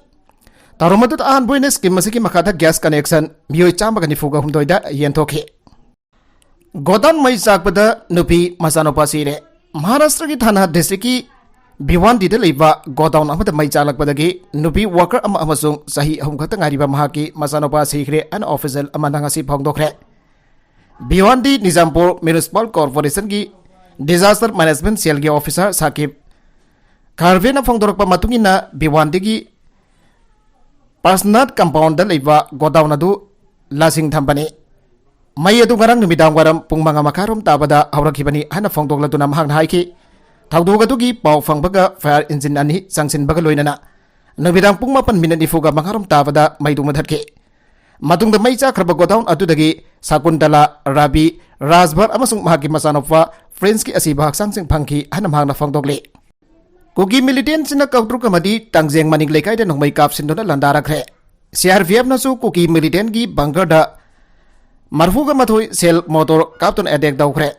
ꯊꯧꯔꯝ ꯑꯗꯨꯗ ꯑꯍꯥꯟꯕ ꯑꯣꯏꯅ ꯁ꯭ꯀꯤꯝ ꯑꯁꯤꯒꯤ ꯃꯈꯥꯗ ꯒ꯭ꯌꯥꯁ ꯀꯅꯦꯛꯁꯟ ꯃꯤꯑꯣꯏ ꯆꯥꯝꯃꯒ ꯅꯤꯐꯨꯒ ꯍꯨꯝꯗꯣꯏꯗ ꯌꯦꯟꯊꯣꯛꯈꯤ꯫ ꯒꯣꯗꯥꯎꯟ ꯃꯩ ꯆꯥꯛꯄꯗ ꯅꯨꯄꯤ ꯃꯆꯥꯅꯨꯄꯥ ꯁꯤꯔꯦ꯫ ꯃꯍꯥꯔꯥꯁꯇ꯭ꯔꯒꯤ ꯊꯥꯅꯥ ꯗꯤꯁꯇ꯭ꯔꯤꯛꯀꯤ ꯚꯤꯋꯥꯟꯗꯤꯗ ꯂꯩꯕ ꯒꯣꯗꯥꯎꯟ ꯑꯃꯗ ꯃꯩ ꯆꯥꯛꯂꯛꯄꯗꯒꯤ ꯅꯨꯄꯤ ꯋꯥꯀꯔ ꯑꯃ ꯑꯃꯁꯨꯡ ꯆꯍꯤ ꯑꯍꯨꯝ ꯈꯛꯇ ꯉꯥꯏꯔꯤꯕ ꯃꯍꯥꯛꯀꯤ ꯃꯆꯥꯅꯨꯄꯥ ꯁꯤꯈ꯭ꯔꯦ ꯍꯥꯏꯅ ꯑꯣꯐꯤꯁꯤꯌꯦꯜ ꯑꯃꯅ ꯉꯁꯤ ꯐꯣꯡꯗꯣꯛꯈ꯭ꯔꯦ꯫ ꯚꯤꯋꯥꯟꯗꯤ ꯅꯤꯖꯥꯝꯄꯨꯔ ꯃ꯭ꯌꯨꯅꯤꯁꯤꯄꯥꯜ ꯀꯣꯔꯄꯣꯔꯦꯁꯟꯒꯤ ꯗꯤꯖꯥꯁꯇꯔ ꯃꯦꯅꯦꯖꯃꯦꯟꯠ ꯁꯦꯜꯒꯤ ꯑꯣꯐꯤꯁꯥꯔ ꯁꯥꯀꯤꯕ ꯈꯥꯔꯚꯦꯅ ꯐꯣꯡꯗꯣꯔꯛꯄ ꯃꯇꯨꯡ ꯏꯟꯅ, ꯚꯤꯋꯥꯟꯗꯤꯒꯤ ꯄꯥꯁꯅꯥꯠ ꯀꯝꯄꯥꯎꯟꯗ ꯂꯩꯕ ꯒꯣꯗꯥꯎꯟ ꯑꯗꯨ ꯂꯥꯁꯤꯡ ꯊꯝꯕꯅꯤ꯫ ꯃꯩ ꯑꯗꯨ ꯉꯔꯥꯡ ꯅꯨꯃꯤꯗꯥꯡ ꯋꯥꯏꯔꯝ ꯄꯨꯡ ꯃꯉꯥ ꯃꯈꯥꯏꯔꯣꯝ ꯇꯥꯕꯗ ꯍꯧꯔꯛꯈꯤꯕꯅꯤ ꯍꯥꯏꯅ ꯐꯣꯡꯗꯣꯛꯂꯗꯨꯅ ꯃꯍꯥꯛꯅ ꯍꯥꯏꯈꯤ, ꯊꯧꯗꯣꯛ ꯑꯗꯨꯒꯤ ꯄꯥꯎ ꯐꯪꯕꯒ ꯐꯥꯌꯔ ꯏꯟꯖꯤꯟ ꯑꯅꯤ ꯆꯪꯁꯤꯟꯕꯒ ꯂꯣꯏꯅꯅ ꯅꯨꯃꯤꯗꯥꯡ ꯄꯨꯡ ꯃꯥꯄꯟ ꯃꯤꯅꯠ ꯅꯤꯐꯨꯒ ꯃꯉꯥꯔꯣꯝ ꯇꯥꯕꯗ ꯃꯩꯗꯨ ꯃꯨꯊꯠꯈꯤ꯫ ꯃꯇꯨꯡꯗ ꯃꯩ ꯆꯥꯛꯈ꯭ꯔꯕ ꯒꯣꯗꯥꯎꯟ ꯑꯗꯨꯗꯒꯤ ꯁꯥꯀꯨꯟꯇꯂꯥ, ꯔꯥꯕꯤ, ꯔꯥꯖꯚꯔ ꯑꯃꯁꯨꯡ ꯃꯍꯥꯛꯀꯤ ꯃꯆꯥꯅꯨꯄꯥ ꯐ꯭ꯔꯦꯟꯁꯀꯤ ꯑꯁꯤꯕ ꯍꯛꯆꯥꯡꯁꯤꯡ ꯐꯪꯈꯤ ꯍꯥꯏꯅ ꯃꯍꯥꯛꯅ ꯐꯣꯡꯗꯣꯛꯂꯤ꯫ ꯀꯨꯀꯤ ꯃꯤꯂꯤꯇꯦꯟꯁꯤꯡꯅ ꯀꯧꯇ꯭ꯔꯨꯛ ꯑꯃꯗꯤ ꯇꯥꯡꯖꯦꯡ ꯃꯅꯤꯡ ꯂꯩꯀꯥꯏꯗ ꯅꯣꯡꯃꯩ ꯀꯥꯞꯁꯤꯟꯗꯨꯅ ꯂꯥꯟꯗꯥꯔꯛꯈ꯭ꯔꯦ꯫ ꯁꯤ ꯑꯥꯔ ꯄꯤ ꯑꯦꯐꯅꯁꯨ ꯀꯨꯀꯤ ꯃꯤꯂꯤꯇꯦꯟꯒꯤ ꯕꯪꯀꯔꯗ ꯃꯔꯐꯨꯒ ꯃꯥꯊꯣꯏ ꯁꯦꯜ ꯃꯣꯇꯣꯔ ꯀꯥꯞꯇꯨꯅ ꯑꯦꯇꯦꯛ ꯇꯧꯈ꯭ꯔꯦ꯫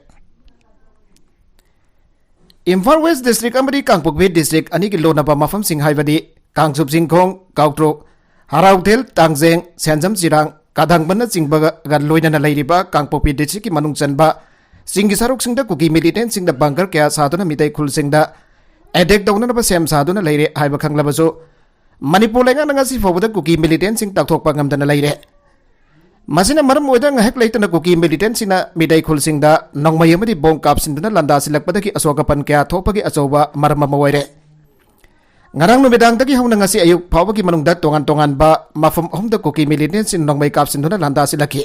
ꯏꯝꯐꯥꯜ ꯋꯦꯁ ꯗꯤꯁꯇ꯭ꯔꯤꯛ ꯑꯃꯗꯤ ꯀꯥꯡꯄꯣꯛꯄꯤ ꯗꯤꯁꯇ꯭ꯔꯤꯛ ꯑꯅꯤꯒꯤ ꯂꯣꯟꯅꯕ ꯃꯐꯝꯁꯤꯡ ꯍꯥꯏꯕꯗꯤ ꯀꯥꯡꯆꯨꯞ ꯆꯤꯡꯈꯣꯡ, ꯀꯥꯎꯇ꯭ꯔꯨꯛ, ꯍꯔꯥꯎꯊꯦꯜ, ꯇꯥꯡꯖꯦꯡ, ꯁꯦꯟꯖꯝ ꯆꯤꯔꯥꯡ, ꯀꯥꯗꯪꯕꯅꯆꯤꯡꯕꯒ ꯂꯣꯏꯅꯅ ꯂꯩꯔꯤꯕ ꯀꯥꯡꯄꯣꯛꯄꯤ ꯗꯤꯁꯇ꯭ꯔꯤꯛꯀꯤ ꯃꯅꯨꯡ ꯆꯟꯕ ꯆꯤꯡꯒꯤ ꯁꯔꯨꯛꯁꯤꯡꯗ ꯀꯨꯀꯤ ꯃꯤꯂꯤꯇꯦꯟꯁꯤꯡꯅ ꯕꯪꯀꯔ ꯀꯌꯥ ꯁꯥꯗꯨꯅ ꯃꯤꯇꯩ ꯈꯨꯜꯁꯤꯡꯗ ꯑꯦꯇꯦꯛ ꯇꯧꯅꯅꯕ ꯁꯦꯝ ꯁꯥꯗꯨꯅ ꯂꯩꯔꯦ ꯍꯥꯏꯕ ꯈꯪꯂꯕꯁꯨ, ꯃꯅꯤꯄꯨꯔ ꯂꯩꯉꯥꯛꯅ ꯉꯁꯤ ꯐꯥꯎꯕꯗ ꯀꯨꯀꯤ ꯃꯤꯂꯤꯇꯦꯟꯁꯤꯡ ꯇꯥꯛꯊꯣꯛꯄ ꯉꯝꯗꯅ ꯂꯩꯔꯦ꯫ ꯃꯁꯤꯅ ꯃꯔꯝ ꯑꯣꯏꯗꯨꯅ ꯉꯥꯏꯍꯥꯛ ꯂꯩꯇꯅ ꯀꯨꯀꯤ ꯃꯤꯂꯤꯇꯦꯟꯁꯤꯡꯅ ꯃꯤꯇꯩ ꯈꯨꯜꯁꯤꯡꯗ ꯅꯣꯡꯃꯩ ꯑꯃꯗꯤ ꯕꯣꯝ ꯀꯥꯞꯁꯤꯟꯗꯨꯅ ꯂꯥꯟꯗꯥꯁꯤꯜꯂꯛꯄꯗꯒꯤ ꯑꯁꯣꯛ ꯑꯄꯟ ꯀꯌꯥ ꯊꯣꯛꯄꯒꯤ ꯑꯆꯧꯕ ꯃꯔꯝ ꯑꯃ ꯑꯣꯏꯔꯦ꯫ ꯉꯔꯥꯡ ꯅꯨꯃꯤꯗꯥꯡꯗꯒꯤ ꯍꯧꯅ ꯉꯁꯤ ꯑꯌꯨꯛ ꯐꯥꯎꯕꯒꯤ ꯃꯅꯨꯡꯗ ꯇꯣꯉꯥꯟ ꯇꯣꯉꯥꯟꯕ ꯃꯐꯝ ꯑꯍꯨꯝꯗ ꯀꯨꯀꯤ ꯃꯤꯂꯤꯇꯦꯟꯁꯤꯡ ꯅꯣꯡꯃꯩ ꯀꯥꯞꯁꯤꯟꯗꯨꯅ ꯂꯥꯟꯗꯥꯁꯤꯜꯂꯛꯈꯤ꯫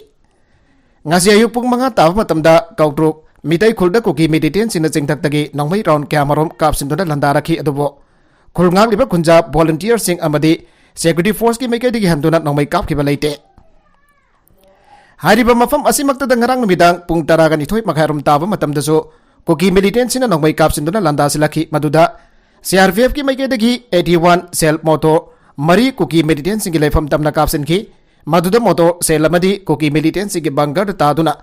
ꯉꯁꯤ ꯑꯌꯨꯛ ꯄꯨꯡ ꯃꯉꯥ ꯇꯥꯕ ꯃꯇꯝꯗ ꯀꯧꯇ꯭ꯔꯨꯛ, ꯃꯤꯇꯩ ꯈꯨꯜꯗ ꯀꯨꯀꯤ ꯃꯤꯂꯤꯇꯦꯟꯁꯤꯡꯅ ꯆꯤꯡꯊꯛꯇꯒꯤ ꯅꯣꯡꯃꯩ ꯔꯥꯎꯟ ꯀꯌꯥꯃꯔꯨꯝ ꯀꯥꯞꯁꯤꯟꯗꯨꯅ ꯂꯥꯟꯗꯥꯔꯛꯈꯤ꯫ ꯑꯗꯨꯕꯨ ꯈꯨꯜ ꯉꯥꯛꯂꯤꯕ ꯈꯨꯟꯖꯥ ꯚꯣꯂꯨꯟꯇꯤꯌꯔꯁꯤꯡ ꯑꯃꯗꯤ ꯁꯦꯀ꯭ꯌꯨꯔꯤꯇꯤ ꯐꯣꯔꯁꯀꯤ ꯃꯥꯏꯀꯩꯗꯒꯤ ꯍꯟꯗꯨꯅ ꯅꯣꯡꯃꯩ ꯀꯥꯞꯈꯤꯕ ꯂꯩꯇꯦ꯫ ꯍꯥꯏꯔꯤꯕ ꯃꯐꯝ ꯑꯁꯤꯃꯛꯇꯗ ꯉꯔꯥꯡ ꯅꯨꯃꯤꯗꯥꯡ ꯄꯨꯡ ꯇꯔꯥꯒ ꯅꯤꯊꯣꯏ ꯃꯈꯥꯏꯔꯣꯝ ꯇꯥꯕ ꯃꯇꯝꯗꯁꯨ ꯀꯨꯀꯤ ꯃꯤꯂꯤꯇꯦꯟꯁꯤꯡꯅ ꯅꯣꯡꯃꯩ ꯀꯥꯞꯁꯤꯟꯗꯨꯅ ꯂꯥꯟꯗꯥꯁꯤꯜꯂꯛꯈꯤ꯫ ꯃꯗꯨꯗ ꯁꯤꯑꯥꯔꯄꯤꯑꯦꯐꯀꯤ ꯃꯥꯏꯀꯩꯗꯒꯤ ꯑꯩꯠꯇꯤ ꯋꯥꯟ ꯁꯦꯜ ꯃꯣꯇꯣꯔ ꯃꯔꯤ ꯀꯨꯀꯤ ꯃꯤꯂꯤꯇꯦꯟꯁꯤꯡꯒꯤ ꯂꯩꯐꯝ ꯇꯝꯅ ꯀꯥꯞꯁꯤꯟꯈꯤ꯫ ꯃꯗꯨꯗ ꯃꯣꯇꯣꯔ ꯁꯦꯜ ꯑꯃꯗꯤ ꯀꯨꯀꯤ ꯃꯤꯂꯤꯇꯦꯟꯁꯤꯡꯒꯤ ꯕꯪꯀꯔꯗ ꯇꯥꯗꯨꯅ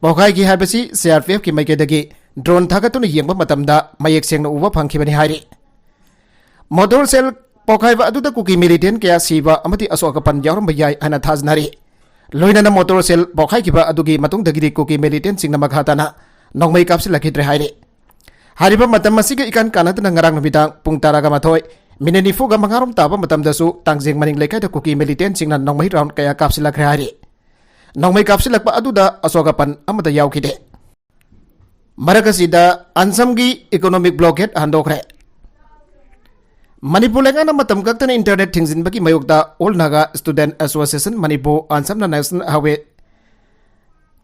ꯄꯣꯈꯥꯏꯈꯤ ꯍꯥꯏꯕꯁꯤ ꯁꯤꯑꯥꯔꯄꯤꯑꯦꯐꯀꯤ ꯃꯥꯏꯀꯩꯗꯒꯤ ꯗ꯭ꯔꯣꯟ ꯊꯥꯒꯠꯇꯨꯅ ꯌꯦꯡꯕ ꯃꯇꯝꯗ ꯃꯌꯦꯛ ꯁꯦꯡꯅ ꯎꯕ ꯐꯪꯈꯤꯕꯅꯤ ꯍꯥꯏꯔꯤ꯫ ꯃꯣꯇꯣꯔ ꯁꯦꯜ ꯄꯣꯈꯥꯏꯕ ꯑꯗꯨꯗ ꯀꯨꯀꯤ ꯃꯤꯂꯤꯇꯦꯟ ꯀꯌꯥ ꯁꯤꯕ ꯑꯃꯗꯤ ꯑꯁꯣꯛ ꯑꯄꯟ ꯌꯥꯎꯔꯝꯕ ꯌꯥꯏ ꯍꯥꯏꯅ ꯊꯥꯖꯅꯔꯤ꯫ ꯂꯣꯏꯅꯅ ꯃꯣꯇꯣꯔ ꯁꯦꯜ ꯄꯣꯈꯥꯏꯈꯤꯕ ꯑꯗꯨꯒꯤ ꯃꯇꯨꯡꯗꯒꯤꯗꯤ ꯀꯨꯀꯤ ꯃꯤꯂꯤꯇꯦꯟꯁꯤꯡꯅ ꯃꯈꯥ ꯇꯥꯅ ꯅꯣꯡꯃꯩ ꯀꯥꯞꯁꯤꯜꯂꯛꯈꯤꯗ꯭ꯔꯦ ꯍꯥꯏꯔꯤ꯫ ꯍꯥꯏꯔꯤꯕ ꯃꯇꯝ ꯑꯁꯤꯒ ꯏꯀꯥꯟ ꯀꯥꯟꯅꯗꯅ ꯉꯔꯥꯡ ꯅꯨꯃꯤꯗꯥꯡ ꯄꯨꯡ ꯇꯔꯥꯒ ꯃꯥꯊꯣꯏ ꯃꯤꯅꯤꯠ ꯅꯤꯐꯨꯒ ꯃꯉꯥꯔꯣꯝ ꯇꯥꯕ ꯃꯇꯝꯗꯁꯨ ꯇꯥꯡꯖꯦꯡ ꯃꯅꯤꯡ ꯂꯩꯀꯥꯏꯗ ꯀꯨꯀꯤ ꯃꯤꯂꯤꯇꯦꯟꯁꯤꯡꯅ ꯅꯣꯡꯃꯩ ꯔꯥꯎꯟ ꯀꯌꯥ ꯀꯥꯞꯁꯤꯜꯂꯛꯈ꯭ꯔꯦ ꯍꯥꯏꯔꯤ꯫ ꯅꯣꯡꯃꯩ ꯀꯥꯞꯁꯤꯜꯂꯛꯄ ꯑꯗꯨꯗ ꯑꯁꯣꯛ ꯑꯄꯟ ꯑꯃꯠꯇ ꯌꯥꯎꯈꯤꯗꯦ꯫ ꯃꯔꯛ ꯑꯁꯤꯗ ꯑꯟꯁꯝꯒꯤ ꯏꯀꯣꯅꯣꯃꯤꯛ ꯕ꯭ꯂꯣꯀꯦꯠ ꯍꯟꯗꯣꯛꯈ꯭ꯔꯦ꯫ ꯃꯅꯤꯄꯨꯔ ꯂꯩꯉꯥꯛꯅ ꯃꯇꯝ ꯀꯛꯇꯅ ꯏꯟꯇꯔꯅꯦꯠ ꯊꯤꯡꯖꯤꯟꯕꯒꯤ ꯃꯥꯌꯣꯛꯇ all Naga student association Manipur ꯑꯟꯁꯝꯅ ꯅꯦꯁꯅꯦꯜ ꯍꯥꯏꯋꯦ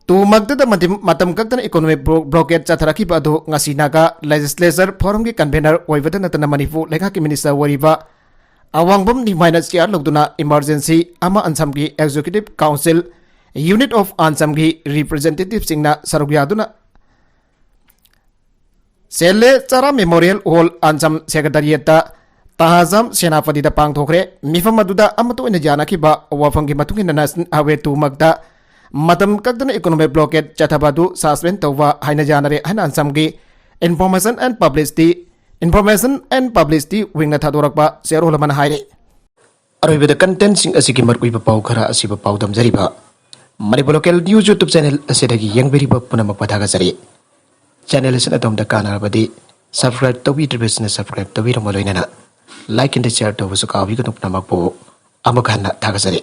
ꯇꯨꯃꯛꯇꯗ ꯃꯇꯝ, ꯃꯇꯝ ꯀꯛꯇꯅ ꯏꯀꯣꯅꯣꯃꯤꯛ ꯕ꯭ꯂꯣ-, ꯕ꯭ꯂꯣꯀꯦꯠ ꯆꯠꯊꯔꯛꯈꯤꯕ ꯑꯗꯨ ꯉꯁꯤ ꯅꯥꯒꯥ ꯂꯦꯖꯤꯁꯂꯦꯆꯔ ꯐꯣꯔꯝꯒꯤ ꯀꯟꯚꯦꯅꯔ ꯑꯣꯏꯕꯗ ꯅꯠꯇꯅ ꯃꯅꯤꯄꯨꯔ ꯂꯩꯉꯥꯛꯀꯤ ꯃꯤꯅꯤꯁꯇꯔ ꯑꯣꯏꯔꯤꯕ ꯑꯋꯥꯡꯕꯝ ꯅꯤꯡꯃꯥꯏꯅ ꯆꯤꯌꯥꯔ ꯂꯧꯗꯨꯅ ꯏꯃꯥꯔꯖꯦꯟꯁꯤ ꯑꯃ ꯑꯟꯁꯝꯒꯤ ꯑꯦꯛꯖꯤꯀ꯭ꯌꯨꯇꯤꯚ ꯀꯥꯎꯟꯁꯤꯜ, ꯌꯨꯅꯤꯠ ꯑꯣꯐ ꯑꯟꯁꯝꯒꯤ ꯔꯤꯄ꯭ꯔꯖꯦꯟꯇꯦꯇꯤꯚꯁꯤꯡꯅ ꯁꯔꯨꯛ ꯌꯥꯗꯨꯅ ꯁꯦꯜꯂꯦ ꯆꯥꯔꯥ ꯃꯦꯃꯣꯔꯤꯌꯦꯜ ꯍꯣꯜ ꯑꯟꯁꯝ ꯁꯦꯀ꯭ꯔꯦꯇꯔꯤꯌꯦꯠꯇ ꯇꯥꯖꯥꯝ ꯁꯦꯅꯥꯄꯇꯤꯗ ꯄꯥꯡꯊꯣꯛꯈ꯭ꯔꯦ꯫ ꯃꯤꯐꯝ ꯑꯗꯨꯗ ꯑꯃꯠꯇ ꯑꯣꯏꯅ ꯌꯥꯅꯈꯤꯕ ꯋꯥꯐꯝꯒꯤ ꯃꯇꯨꯡ ꯏꯟꯅ ꯅꯦꯁꯅꯦꯜ ꯍꯥꯏꯋꯦ ꯇꯨꯃꯛꯇ ꯃꯇꯝ ꯀꯛꯇꯅ ꯏꯀꯣꯅꯣꯃꯤꯛ ꯕ꯭ꯂꯣꯀꯦꯠ ꯆꯠꯊꯕ ꯑꯗꯨ ꯁꯁꯄꯦꯟ ꯇꯧꯕ ꯍꯥꯏꯅ ꯌꯥꯅꯔꯦ ꯍꯥꯏꯅ ꯑꯟꯁꯝꯒꯤ information and publicity, information and publicity ꯋꯤꯡꯅ ꯊꯥꯗꯣꯔꯛꯄ ꯆꯦꯔꯣꯜ ꯑꯃꯅ ꯍꯥꯏꯔꯤ꯫ ꯑꯔꯣꯏꯕꯗ ꯀꯟꯇꯦꯟꯁꯤꯡ ꯑꯁꯤꯒꯤ ꯃꯔꯨꯑꯣꯏꯕ ꯄꯥꯎ ꯈꯔ ꯑꯁꯤꯕꯨ ꯄꯥꯎꯗꯝꯖꯔꯤꯕ Manipur local news YouTube channel ꯑꯁꯤꯗꯒꯤ ꯌꯦꯡꯕꯤꯔꯤꯕ ꯄꯨꯝꯅꯃꯛꯄꯨ ꯊꯥꯒꯠꯆꯔꯤ꯫ ꯆꯦꯅꯦꯜ ꯑꯁꯤꯅ ꯑꯗꯣꯝꯗ ꯀꯥꯟꯅꯔꯕꯗꯤ ꯁꯕꯁꯀ꯭ꯔꯥꯏꯕ ꯇꯧꯕꯤꯗ꯭ꯔꯤꯕꯁꯤꯡꯅ ꯁꯕꯁꯀ꯭ꯔꯥꯏꯕ ꯇꯧꯕꯤꯔꯝꯃ ꯂꯣꯏꯅꯅ ꯂꯥꯏꯛ ꯑꯦꯟ ꯁꯤꯌꯥꯔ ꯇꯧꯕꯁꯨ ꯀꯥꯎꯕꯤꯒꯅꯨ꯫ ꯄꯨꯝꯅꯃꯛꯄꯨ ꯑꯃꯨꯛ ꯍꯟꯅ ꯊꯥꯒꯠꯆꯔꯤ꯫